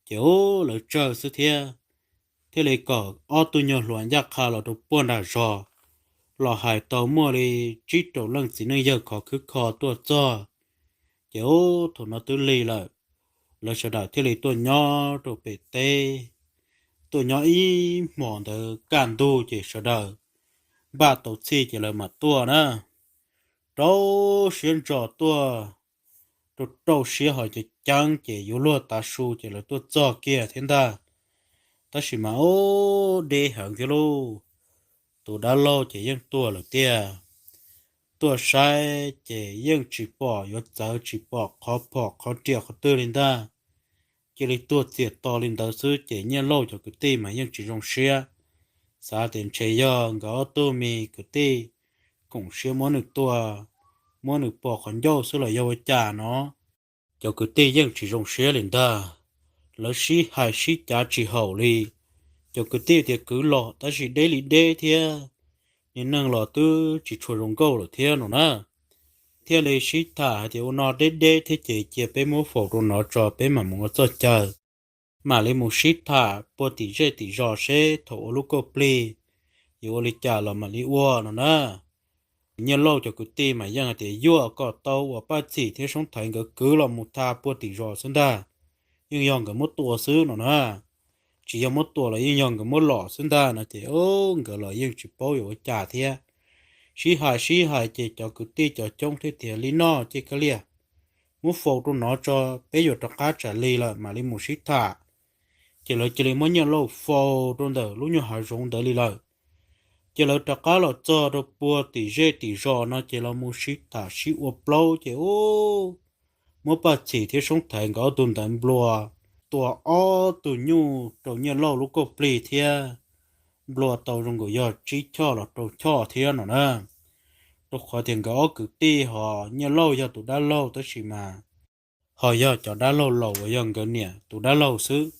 Ces ub lawv tsawg xwb thiab, thiaj li kom ob tug nyuag hluas ncaj qha los rau puag nram zos, los hais tau muaj li tsib rau leej txiv neej yawg khov khwb kho tuaj txog. Ces ub thaum no twb lig lawm, lawv sawv daws thiaj li tuaj nyob rau pem teb. Tuaj nyob ib hmos ntawd kaj ntug ces sawv daws npaj tau txhij ces lawv mam tuaj na. Rau siab ntso tuaj, rau rau siab ho ceev ceev ces yuav luag tav su ces lawv tuaj txog kiag thiab ntag. Tab sis mas ub deb heev thiab lauj, tus dab laug ces yeej tuag lawm tiag. Tuaj saib ces yeej tsis pom yuav txawv, tsis pom qhov phom qhov riam qhov twg li ntag. cia li tuag txias to li ntawd xwb ces Nyiaj Lauj cov kwv tij mas yeej tsis zoo siab, xav tias ntshe yog nkawd ob tug me kwv tij koom siab muab nws tua, muab nws pov qhov ncauj xwb los yog ua cas no. Cov kwv tij yeej tsis zoo siab li ntag, lawv sib hais sib cav tsis haum li. Cov kwv tij tias kwv los tab sis deb li deb thiab, niag neeg los twb tsis tshua zoo nkauj lawm thiab no na. Thiaj li sib tham hais tias ua no deb deb thiab ces cia peb muab faus rau nov tso peb mam mus ua txoj caw, mam li mus sib tham puag tim zej tim zos seb thaum ua lub kauj plig yuav ua li cas los mam li ua no na. Nyiaj Lauj cov kwv tij mas yeej hais tias yuav kom tau uas Paj Txhim thiab Soob Thaiv nkawd kwv los mus tham puag tim zos xwb ntag, yeej yog nkawd muab tua xwb no na. Tsis yog muab tua los yeej yog nkawd muab lom xwb ntag no ces nkawd los yeej tsis paub yuav ua cas thiab. Sib hais sib hais ces cov kwv tij cov coob thiaj tias li no ces kav liam, muab faus rau nov tso, peb yuav rov qab tsam li lawm mam li mus sib tham. Ces lawv cia li muab Nyiaj Lauj faus rau ntawm lub nyuag hav zoov ntawd li lawm. Ces lawv rov qab los txog rau puag tim zej tim zos no ces los mus sib tham sib ua plaub ces ub, muab Paj Txhim thiab Soob Thaiv nkawd ob tug ntawd nplua, tua ob tug nyuj rau Nyiaj Lauj lub kauj plig thiab, nplua tau zoo nkaus yog tsib choj los rau choj thiab no na. Rau qhov tias nkawd ob kwv tij ho Nyiaj Lauj yog tus dab laug tab sis mas ho yog cov dab laug laus uas yog nkawd niam tus dab laug xwb.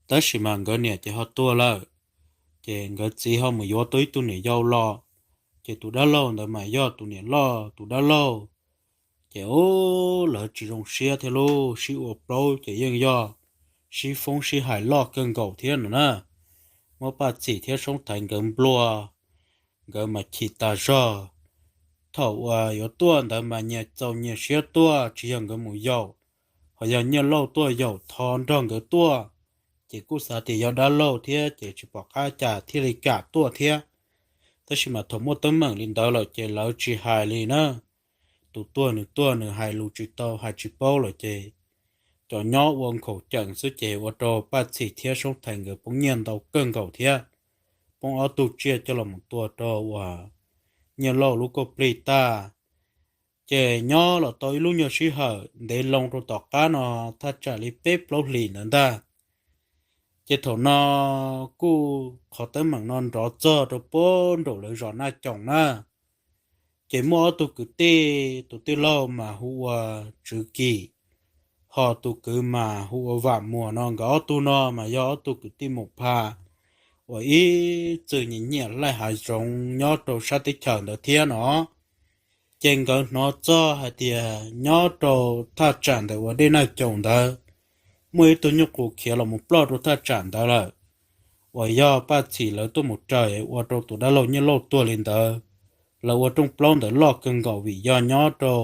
Tab sis mas nkawd niam ces ho tuag lawm, ces nkawd txiv ho mus yuav tau ib tug niam yau los, ces tus dab laug ntawd mas yog tus niam loj tus dab laug. Ces ub, lawv tsis zoo siab thiab lauj, sib ua plaub ces yeej yog sib foob sib hais loj kawg nkaus thiab no na. Muab Paj Txhim thiab Soob Thaiv nkawd nplua, nkawd mas chim tas zog. Thaum uas yuav tuaj ntawd mas nyias txaus nyias siab tuaj, tsis yog nkawd mus yaum, ho yog Nyiaj Lauj tuaj yaum tho nrog nkawd tuaj, ces kuj xav tias yog dab laug thiab ces tsis pom qab cas thiaj li kam tuaj thiab. Tab sis mas thaum muaj teeb meem li ntawd lawm ces lawv tsis hais li na. Tus tuag nws tuag, nws hais lus tsis tau hais tsis paub lawm ces cov nyob ua nkhaus ceem xwb ces ua rau Paj Txhim thiab Soob Thaiv nkawd poob nyiaj ntau kawg nkaus thiab. Poob ob tug tsiaj coj los mus tua rau uas Nyiaj Lauj lub kauj plig tag. Ces nyob los tau ib lub nyuag sij hawm ntev loo rau tom qab no, thaj tsam li peb plaub hlis ntawd ntag. Ces thaum no kuj qhov teeb meem no nrov txog rau puag nraum lawv zos Naj Coom na. Ces muaj ob tug kwv tij, tus tij laug mas hu ua Tswv Kim, ho tus kwv mas hu ua Vam Muas no, nkawd ob tug no mas yog ob tug kwv tij Mus Pha uas ib txwm nyiam nyiam laij hav zoov nyob rau sab teb chaws ntawd thiab no. Ces nkawd hnov txog hais tias nyob rau thaj tsam ntawm uas dej Naj Coom ntawd muaj ib tug nyuj qus khiav los mus ploj rau thaj tsam ntawd lawm, uas yog Paj Txhim lawv tuaj mus raws ua rau tus dab laug Nyiaj Lauj tuag li ntawd. Lawv ua rooj plaub ntawd loj kawg nkaus vim yog nyob rau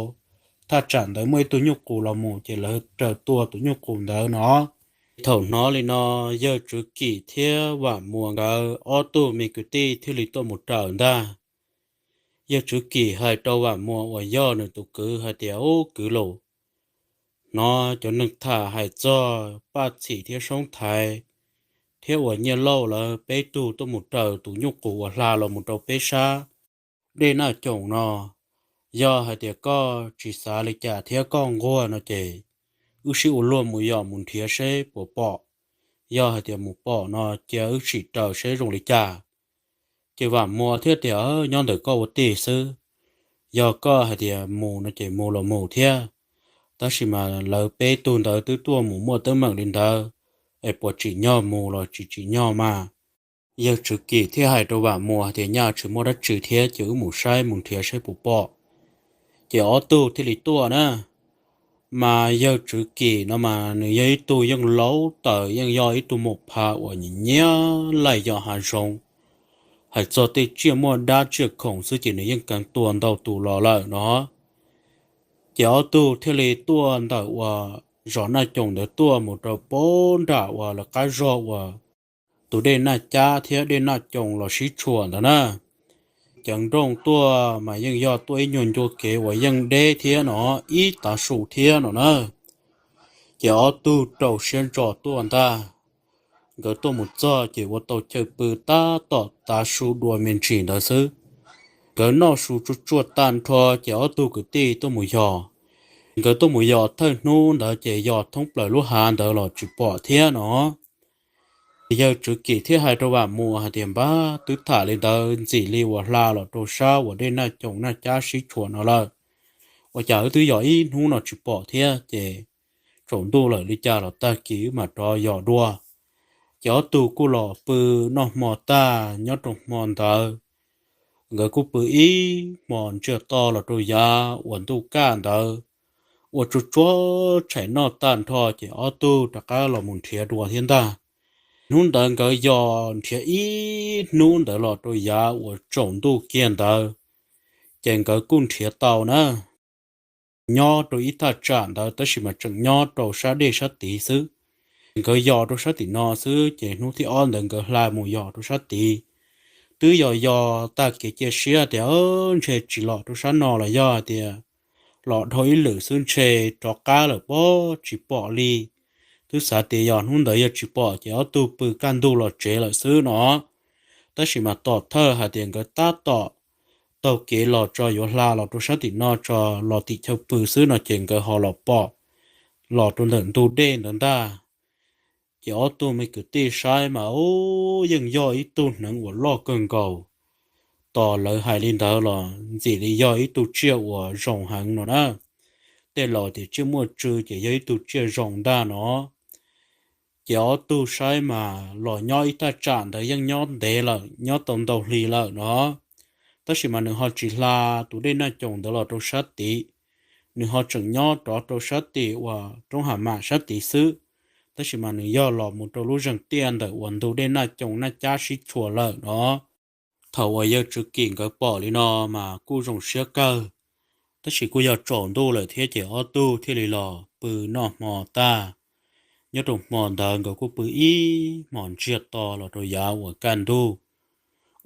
thaj tsam ntawd muaj ib tug nyuj qus los mus ces lawv raws tua tus nyuj qus ntawd no. Thaum hnov li no, yawg Tswv Kim thiab Vam Muas nkawd ob tug me kwv tij thiaj li tuaj mus raws ntag. Yawg Tswv Kim hais rau Vam Muas uas yog nws tus kwv hais tias, Ub kwv laus, hnov cov neeg tham hais txog Paj Txhim thiab Soob Thaiv thiab uas Nyiaj Lauj lawv peb tug tuaj mus raws tus nyuj qus uas hla los mus rau peb sab dej Naj Coom no. Yog hais tias koj tsis xav li cas thiab koj nquag no ces wb sib ua luag mus yos mus nrhiav seb puas pom. Yog hais tias mus pom no cia wb sim raws seb zoo li cas. Ces Vam Muas thiaj tias, Nyob ntawm koj ua tij xwb. Yog koj hais tias mus no ces mus los mus thiab. Tab sis mas lawv peb tug ntawd twb tuaj mus muaj teeb meem li ntawd, es puas tsim nyog mus los tsis tsim nyog mas. Yawg Tswv Kim thiaj hais rau Vam Muas tias, Nyaj tsis muaj dab tsi thiab ces wb mus saib mus nrhiav saib puas pom. Ces ob tug thiaj li tuaj na. Mas yawg Tswv Kim no mas nws yog ib tug yeej laub taws, yeej yog ib tug Mus Pha uas nyiam nyiam laij yos hav zoov, hais txog tej tsiaj muaj dab tsiaj khoom xwb ces nws yeej kheev tua ntau tus los lawm no. Ces ob tug thiaj li tuaj ntawm uas zos Naj Coom ntawd tuaj mus rau puag nram uas lawv qab zog uas tus dej Naj Cab thiab dej Naj Coom los sib tshuam ntawd na. Ceev nrooj tuaj mas yeej yog tuaj ib nyuag ncua kev uas yeej deb thiab no, ib tav su thiab no na. Ces ob tug rau siab ntso tuaj ntag. Nkawd tuaj mus txog ces ua tau chaw pw tab tom tav su dua me ntsis ntawd xwb. Nkawd noj su tsuaj tsuaj tag nrho ces ob tug kwv tij tuaj mus yos. Nkawd tuaj mus yos thawj hnub ntawd ces yos thoob plaws lub hav ntawd los tsis pom thiab no. Yawg Tswv Kim thiaj hais rau Vam Muas hais tias, Npab, twb tham li ntawd ntxim li uas hla los rau sab uas dej Naj Coom Naj Cab sib tshuam no lawm. Ua cas wb twb yos ib hnub no tsis pom thiab, ces tsaus ntuj lawm li cas los tag kis wb mam rov yos dua. Ces ob tug kuj los pw noj hmo tag nyob rau hmo ntawd. Nkawd kuj pw ib hmos ntsiag to los rau yav uas ntuj kaj ntawd, ua tsuag tsuag tshais noj tag nrho ces ob tug rov qab los mus nrhiav dua thiab ntag. Hnub ntawd nkawd yos nrhiav ib hnub ntawd los rau yav uas tsaus ntuj kiag ntawd, ces nkawd kuj nrhiav tau na. Nyob rau ib thaj tsam ntawd tab sis mas tseem nyob rau sab dej sab tid xwb. Nkawd yos rau sab tim no xwb ces hnub thib ob ntawd nkawd hla mus yos rau sab tid. Twb yos yos tag kev cia siab tias ntshe tsis los rau sab no los yog hais tias los dhau ib lwm xwb ntshe rov qab lawm pob tsis pom li. Twb xav tias yog hnub ntawd yog tsis pom ces ob tug pw kaj ntug los tsev lawm xwb no. Tab sis mas tom thawj hais tias nkawd tab tom taug kev los tso yuav hla los rau sab tim no tso los tim chaw pw xwb no ces nkawd ho los pom los rau ntawm ntug dej ntawd ntag. Ces ob tug me kwv tij saib mas ub yeej yog ib tug hneev uas loj kawg nkaus. Tos lawv hais li ntawd los ntxim li yog ib tug tsiaj uas zoo heev no na. Tej laus tias tsiaj muaj tsw ces yog ib tug tsiaj zoo ntag no. Ces ob tug saib mas los nyob ib thaj tsam ntawd yeej nyob ntev lawm, nyob tau ntau hli lawm no. Tab sis mas nws ho tsis hla tus dej Naj Coom ntawd los rau sab tid, nws ho tseem nyob rov rau sab tim uas roob Has Mam sab tid xwb. Tab sis mas nws yog los mus rau lub zeeg tiaj ntawm uas ntug dej Naj Coom Naj Cab sib tshuam lawm no. Thaum uas yawg Tswv Kim nkawd pom li no mas kuj zoo siab kawg, tab sis kuj yog tsaus ntuj lawm thiab ces ob tug thiaj li los pw noj hmo tag. Nyob rau hmo ntawd nkawd kuj pw ib hmos ntsiag to los rau yav uas kaj ntug,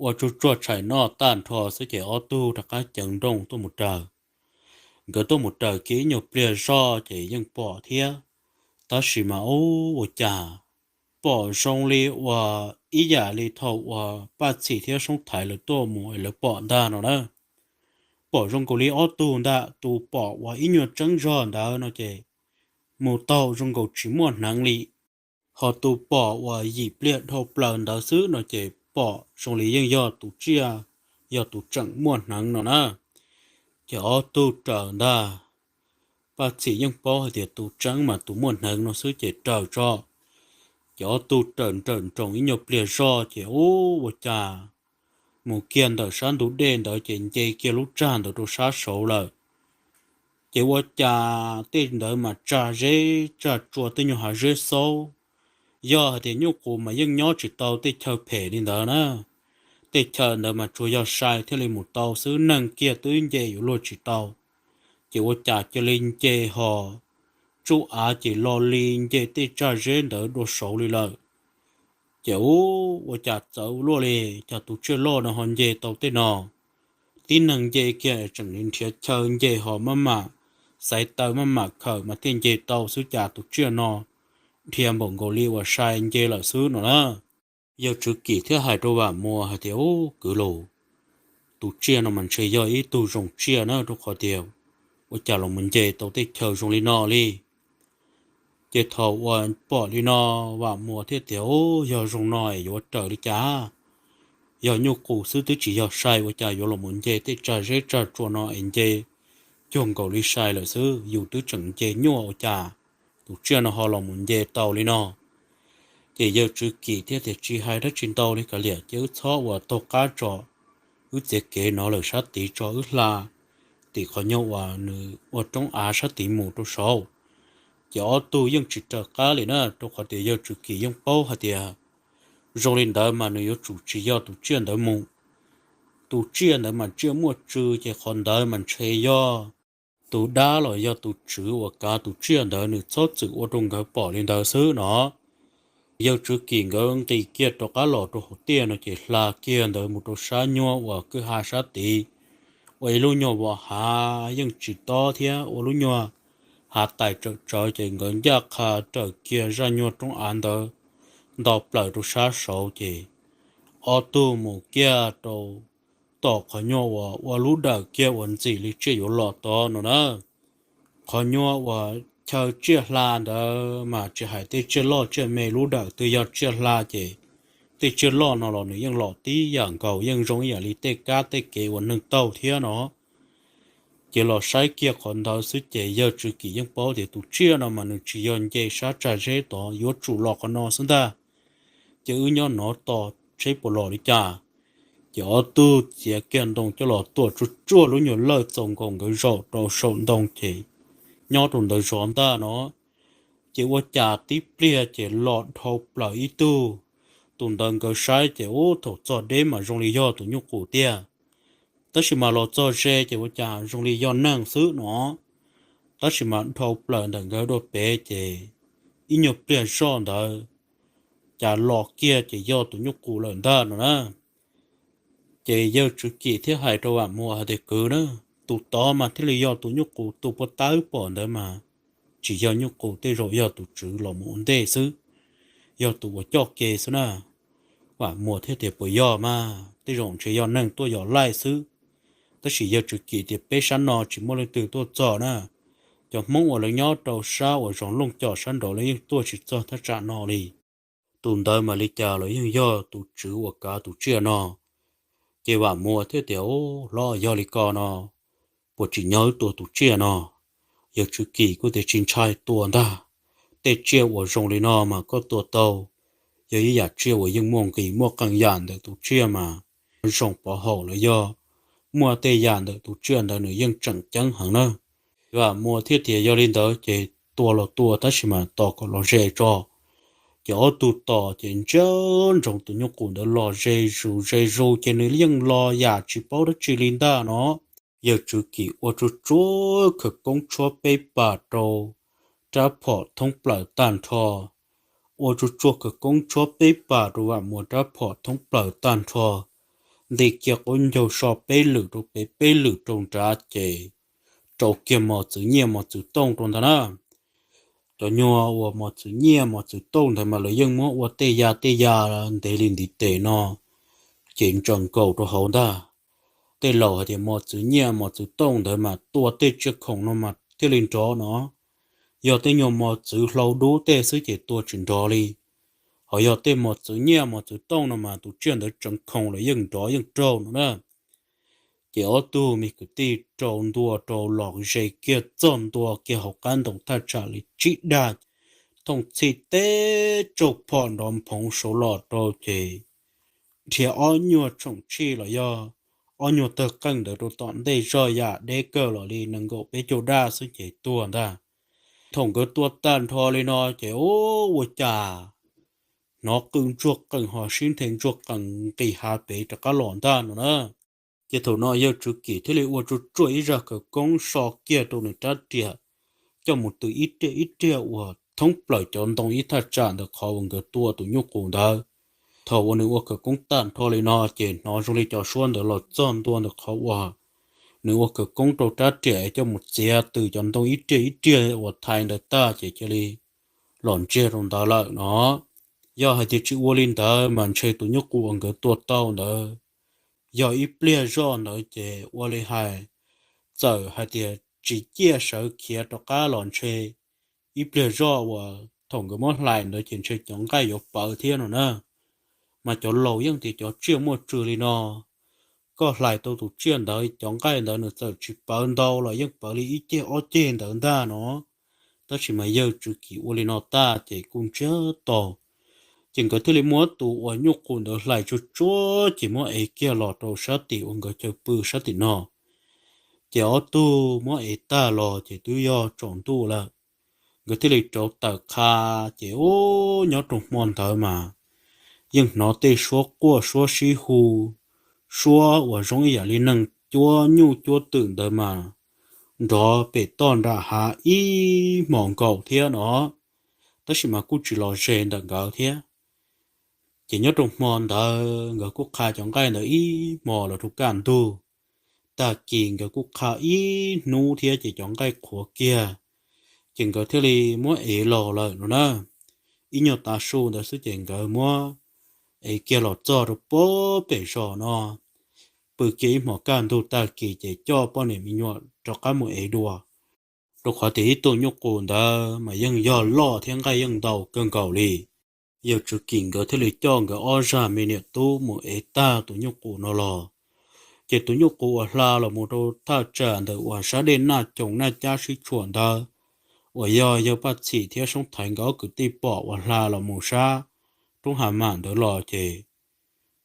ua tsuag tsuag tshais noj tag nrho xwb ces ob tug rov qab ceev nrooj tuaj mus raws. Nkawd tuaj mus raws kiag ib nyuag pliag zog ces yeej pom thiab, tab sis mas ub ua cas pom zoo li uas ib yam li thaum uas Paj Txhim thiab Soob Thaiv lawv tuaj mus es lawv pom ntag no na. Pom zoo nkaus li ob tug ntag, tus pom uas ib nyuag tseeb zog ntawd no ces mus taug zoo nkaus tsis muaj hneev li. Ho tus pom uas yim pliag dhau plaws ntawd xwb no ces pom zoo li yeej yog tus tsiaj, yog tus tseem muaj hneev no na. Ces ob tug raws ntag, Paj Txhim yeej paub hais tias tus tseeb mas tus muaj hneev no xwb ces raws tso. Ces ob tug raws nrawm nroos ib nyuag pliag zog ces ub ua cas mus kiag ntawm sab ntug dej ntawd ces nce kiag lub tsag ntawd rau sab saud lawm. Ces ua cas tej ntawd mas tsag zeb tsag tsua tej nyuag hav zeb xaub. Yog hais tias nyuj qus mas yeej nyob tsis tau tej chaw phem li ntawd na. Tej chaw ntawd mas tsuas yog sai thiaj li mus tau xwb, neeg kiag twb nce yuav luag tsis tau. Ces ua cas cia li nce ho tsuj av ces lo li nce tej tsag zeb ntawd dua saud li lawm. Ces ub ua cas txawv ua luaj li, cas tus tsiaj loj no ho nce tau tej no. Tib neeg nce kiag tseem nrhiav chaw nce ho maj mam xaiv taw maj mam khawm mas thiaj nce tau xwb, cas tus tsiaj no dhia npaum nkaus li uas sai nce lawm xwb no na. Yawg Tswv Kim thiaj hais rau Vam Muas hais tias, Ub kwv laus, tus tsiaj no mas ntshe yog ib tug zoo tsiaj na, rau qhov tias ua cas los mus nce tau tej chaw zoo li no li. Ces thaum uas pom li no, Vam Muas thiaj tias, Ub, yog zoo no es yuav raws li cas? Yog nyuj qus xwb twb tsis yog sai, ua cas yuav los mus nce tej tsag zeb tsag tsua no es nce cuag nkaus li sai lawm xwb, yus twb tseem nce nyuaj ua cas tus tsiaj no ho los mus nce tau li no. Ces yawg Tswv Kim thiaj tias, Tsis hais dab tsi ntau li, kav liam cia wb txhob ua taug qab tso, wb txiav kev no lawm sab tid tso, wb hla tim qhov nyuag uas nws ua roob av sab tid mus rau saud. Ces ob tug yeej tsis raws qab li na, rau qhov tias yawg Tswv Kim yeej paub hais tias zoo li ntawd mas nws yuav tsum tsis yog tus tsiaj ntawd mus. Tus tsiaj ntawd mas tsiaj muaj tsw, ces qhov ntawd mas ntshe yog tus dab los yog tus tswv uas kav tus tsiaj ntawd nws txhob txwm ua rau nkawd pom li ntawd xwb no. Yawg Tswv Kim nkawd nqis kiag rov qab los rau hauv tiaj no ces hla kiag ntawd mus rau sab nyuag uas kwj ha sab tid, ua ib lub nyuag vos hav yeej tsis tob thiab ua lub nyuag hav tais tsawm tsawv, ces nkawd ncaj qha raws kiag zaj nyuag roob av ntawd nto plaws rau sab saud, ces ob tug mus kiag rau tom qhov nyuag uas ua lub dawm kiag uas ntxim li tsiaj yuav los tod no na. qhov nyuag uas chaw tsiaj hla ntawd mas tsis hais tej tsiaj loj tsiaj me lub dawm twg yog tsiaj hla ces tej tsiaj loj no los nws yeej los tib yam nkaus, yeej zoo ib yam li tej kab tej kev uas neeg taug thiab no. Ces los saib kiag qhov ntawd xwb ces yawg Tswv Kim yeej paub tias tus tsiaj no mas nws tsis yog nce sab tsag zeb tod, yuav tsum los qhov no xwb ntag. Ces wb nyob no tos seb puas los li cas. Ces ob tug txiav kiag ntoo coj los tuam tsuag tsuag lub nyuag lawj txaus nkaus nkawd zaum rau saum ntoo ces nyob rau ntawd zov ntag no. Ces ua cas tib pliag ces los dhau plaws ib tug. Tus ntawd nkawd saib ces ub, thaum txog deb mas zoo li yog tus nyuj qus tiag, tab sis mas los txog ze ces ua cas zoo li yog neeg xwb no. Tab sis mas dhau plaws ntawm nkawd dua pem ces ib nyuag pliag zoj ntawd cas los kiag ces yog tus nyuj qus lawm ntag no na. Ces yawg Tswv Kim thiaj hais rau Vam Muas hais tias, kwv na, tus tod mas thiaj li yog tus nyuj qus, tus puag ta wb pom ntawd mas tsis yog nyuj qus, tej zaum yog tus tswv los mus ua ntej xwb, yog tus uas coj ke xwb na. Vam Muas thiaj tias, puas yog mas, tej zaum ntshe yog neeg tuaj yos laij xwb. Tab sis yawg Tswv Kim tias peb sab no tsis muaj leej twg tuaj txog na. Cov Hmoob uas lawv nyob rau sab uas zos Looj Cos sab nraud lawv yeej tuaj tsis txog thaj tsam no li. Tus ntawd mas li cas los yeej yog tus tswv uas kav tus tsiaj no. Ces Vam Muas thiaj tias, ub, hlob, yog li ko no, puas tsim nyog wb tua tus tsiaj no? Yawg Tswv Kim kuj tias, tsis ntshai, tua ntag. Tej tsiaj uas zoo li no mas koj tua tau, yog ib yam tsiaj uas yeej muaj nqis muaj qee yam ntawm tus tsiaj mas, zoo pov haum los yog muaj tej yam ntawm tus tsiaj ntawd nws yeej tseem ceeb heev na. Vam Muas thiaj tias, yog li ntawd ces tua los tua, tab sis mas tos kom los ze tso. Ces ob tug tos ces ntsia ntsoov tus nyuj qus ntawd los ze zus ze zus ces nws yeej los yam tsis paub dab tsi li ntag no. Yawg Tswv Kim ua tsuag tsuag khawv koob tshuab peb pas rau rab phom thoob plaws tag nrho. Ua tsuag tsuag khawv koob tshuab peb pas rau Vam Muas rab phom thoob plaws tag nrho, nti kiag qub ncaug so peb lwm rau pem peb lwm rau nrad ces rau kiag mos txwv nyiaj mos txwv tooj rau ntag na. Cov nyuag uas mos txwv nyiaj mos txwv tooj ntawd mas lawv yeej muab ua tej ya tej ya ntev li ntiv tes no, ces ntsaws nkaus rau hauv ntag. Tej laus hais tias mos txwv nyiaj mos txwv tooj ntawd mas tua tej tsiaj khoom no mas thiaj li nrov no. Yog tej nyuag mos txwv hlau dub tej xwb ces tua tsis nrov li. Ho yog tej mos txwv nyiaj mos txwv tooj no mas tus tsiaj ntawd tseev khoom los yeej nrov yeej raug no na. Ces ob tug me kwv tij rau ntua rau los ze kiag txog ntua kiag hauv qab ntoo thaj tsam li tsib dag, thooj txhij teb tsaug phom nrov nphoov saud los rau ces dhia ob nyuag tshoom tshij los yog ob nyuag tawg qeej ntawd rau tom ntej zoj yam deb kawg los li nees nkaum peb caug dag xwb ces tuag ntag. Thaum nkawd tua tag nrho li no ces ub, ua cas hnov qw ntsuag qees ho sib nthe ntsuag qees nqis hav pem rov qab los ntag no na. Ces thaum no yawg Tswv Kim thiaj li ua tsuag tsuag ib zaj khawv koob so kiag rau nws rab riam, coj mus tws ib riag ib riag uas thoob plaws cov ntoo ib thaj tsam ntawm qhov uas nkawd tua tus nyuj qus ntawd. Thaum uas nws ua khawv koob tag nrho li no ces hnov zoo li cov suab ntawd los txog ntua ntawm qhov uas nws ua khawv koob rau rab riam es coj mus txiav tws cov ntoo ib riag ib riag uas thaiv ntawd tag ces cia li los ntsiag rau ntawd lawm no. Yog hais tias tsis ua li ntawd mas ntshe tus nyuj qus uas nkawd tua tau ntawd yog ib pliag zoj ntawd ces ua li hais, txawm hais tias tsis ciaj sawv khiav rov qab los ntshe ib pliag zoj uas thaum nkawd muab hlais ntawd ces ntshe cov nqaij yuav pawv thiab no na. Mas cov laus yeej tias cov tsiaj muaj tswv li no, koj hlais tau tus tsiaj ntawd cov nqaij ntawd nws txawm tsis pawv ntau los yeej pawv li ib ceg ob ceg ntawd ntag no. Tab sis mas yawg Tswv Kim ua li no tag ces kuj ntsiag to. Ces nkawd thiaj li muab tus uas nyuj qus ntawd hlais tsuag tsuag ces muab ev kiag los rau sab tim uas nkawd chaw pw sab tim no. Ces ob tug muab ev tag los ces twb yog tsaus ntuj lawm. Nkawd thiaj li rauv taws qha, ces ub, nyob rau hmo ntawd mas yeej hnov tej suab quaj suab sib hu, suab uas zoo ib yam li neeg cuab nyuj cuab twm ntawd mas nrov pem toj nram hav ib hmos nkaus thiab no, tab sis mas kuj tsis los ze ntawm nkawd thiab. Ces nyob rau hmo ntawd nkawd kuj qha cov nqaij ntawd ib hmos los rau kaj ntug. Tag kis nkawd kuj qha ib hnub thiab ces cov nqaij qhuav kiag, ces nkawd thiaj li muab ev los lawm no na. Ib nyuag tav su ntawd xwb ces nkawd muab ev kiag los txog rau pem zos no, pw kiag ib hmos kaj ntug tag kis ces coj poj niam me nyuam rov qab mus ev dua. Rau qhov tias ib tug nyuj qus ntawd mas yeej yog loj thiab nqaij yeej ntau kawg nkaus li. Yawg Tswv Kim nkawd thiaj li coj nkawd ob zaj me niam tub mus ev tag tus nyuj qus no los. Ces tus nyuj qus uas hla los mus rau thaj tsam ntawm uas sab dej Naj Coos Naj Cab sib tshuam ntawd, uas yog yawg Paj Txhim thiab Soob Thaiv nkawd ob kwv tij pom uas hla los mus sab roob Hav Mam ntawd los ces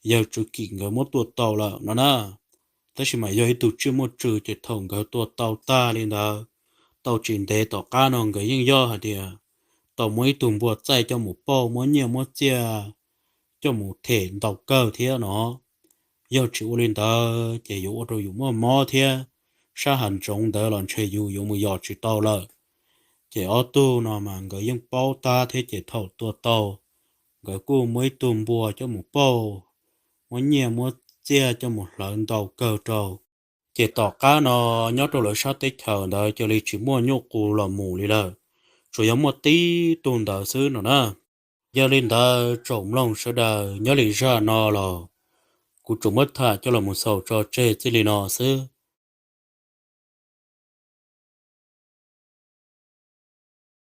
yawg Tswv Kim nkawd muab tua tau lawm no na. Tab sis mas yog ib tug tsiaj muaj tswv ces thaum nkawd tua tau tag li ntawd, tau tsis ntev tom qab no nkawd yeej yog hais tias tau muab ib tug npua txaij coj mus pauj, muab nyiaj muab txiaj coj mus them ntau kawg thiab no. Yog tsis ua li ntawd ces yuav ua rau yus muaj mob thiab sab hav ntsoov ntawd los ntshe yus yuav mus yos tsis tau lawm. Ces ob tug no mas nkawd yeej paub tab thiab ces thaum tua tau, nkawd kuj muab ib tug npua coj mus pauj, muab nyiaj muab txiaj coj mus hlawv ntau kawg rau. Ces tom qab no nyob rau lawv sab teb chaws ntawd cia li tsis muaj nyuj qus los mus li lawm, tsuas yog muaj tib tug ntawd xwb no na. Yog li ntawd tsoom mloog sawv daws, nyob li zaj no los kuv tsuas muab tham coj los mus xaus tso tseg txij li no xwb.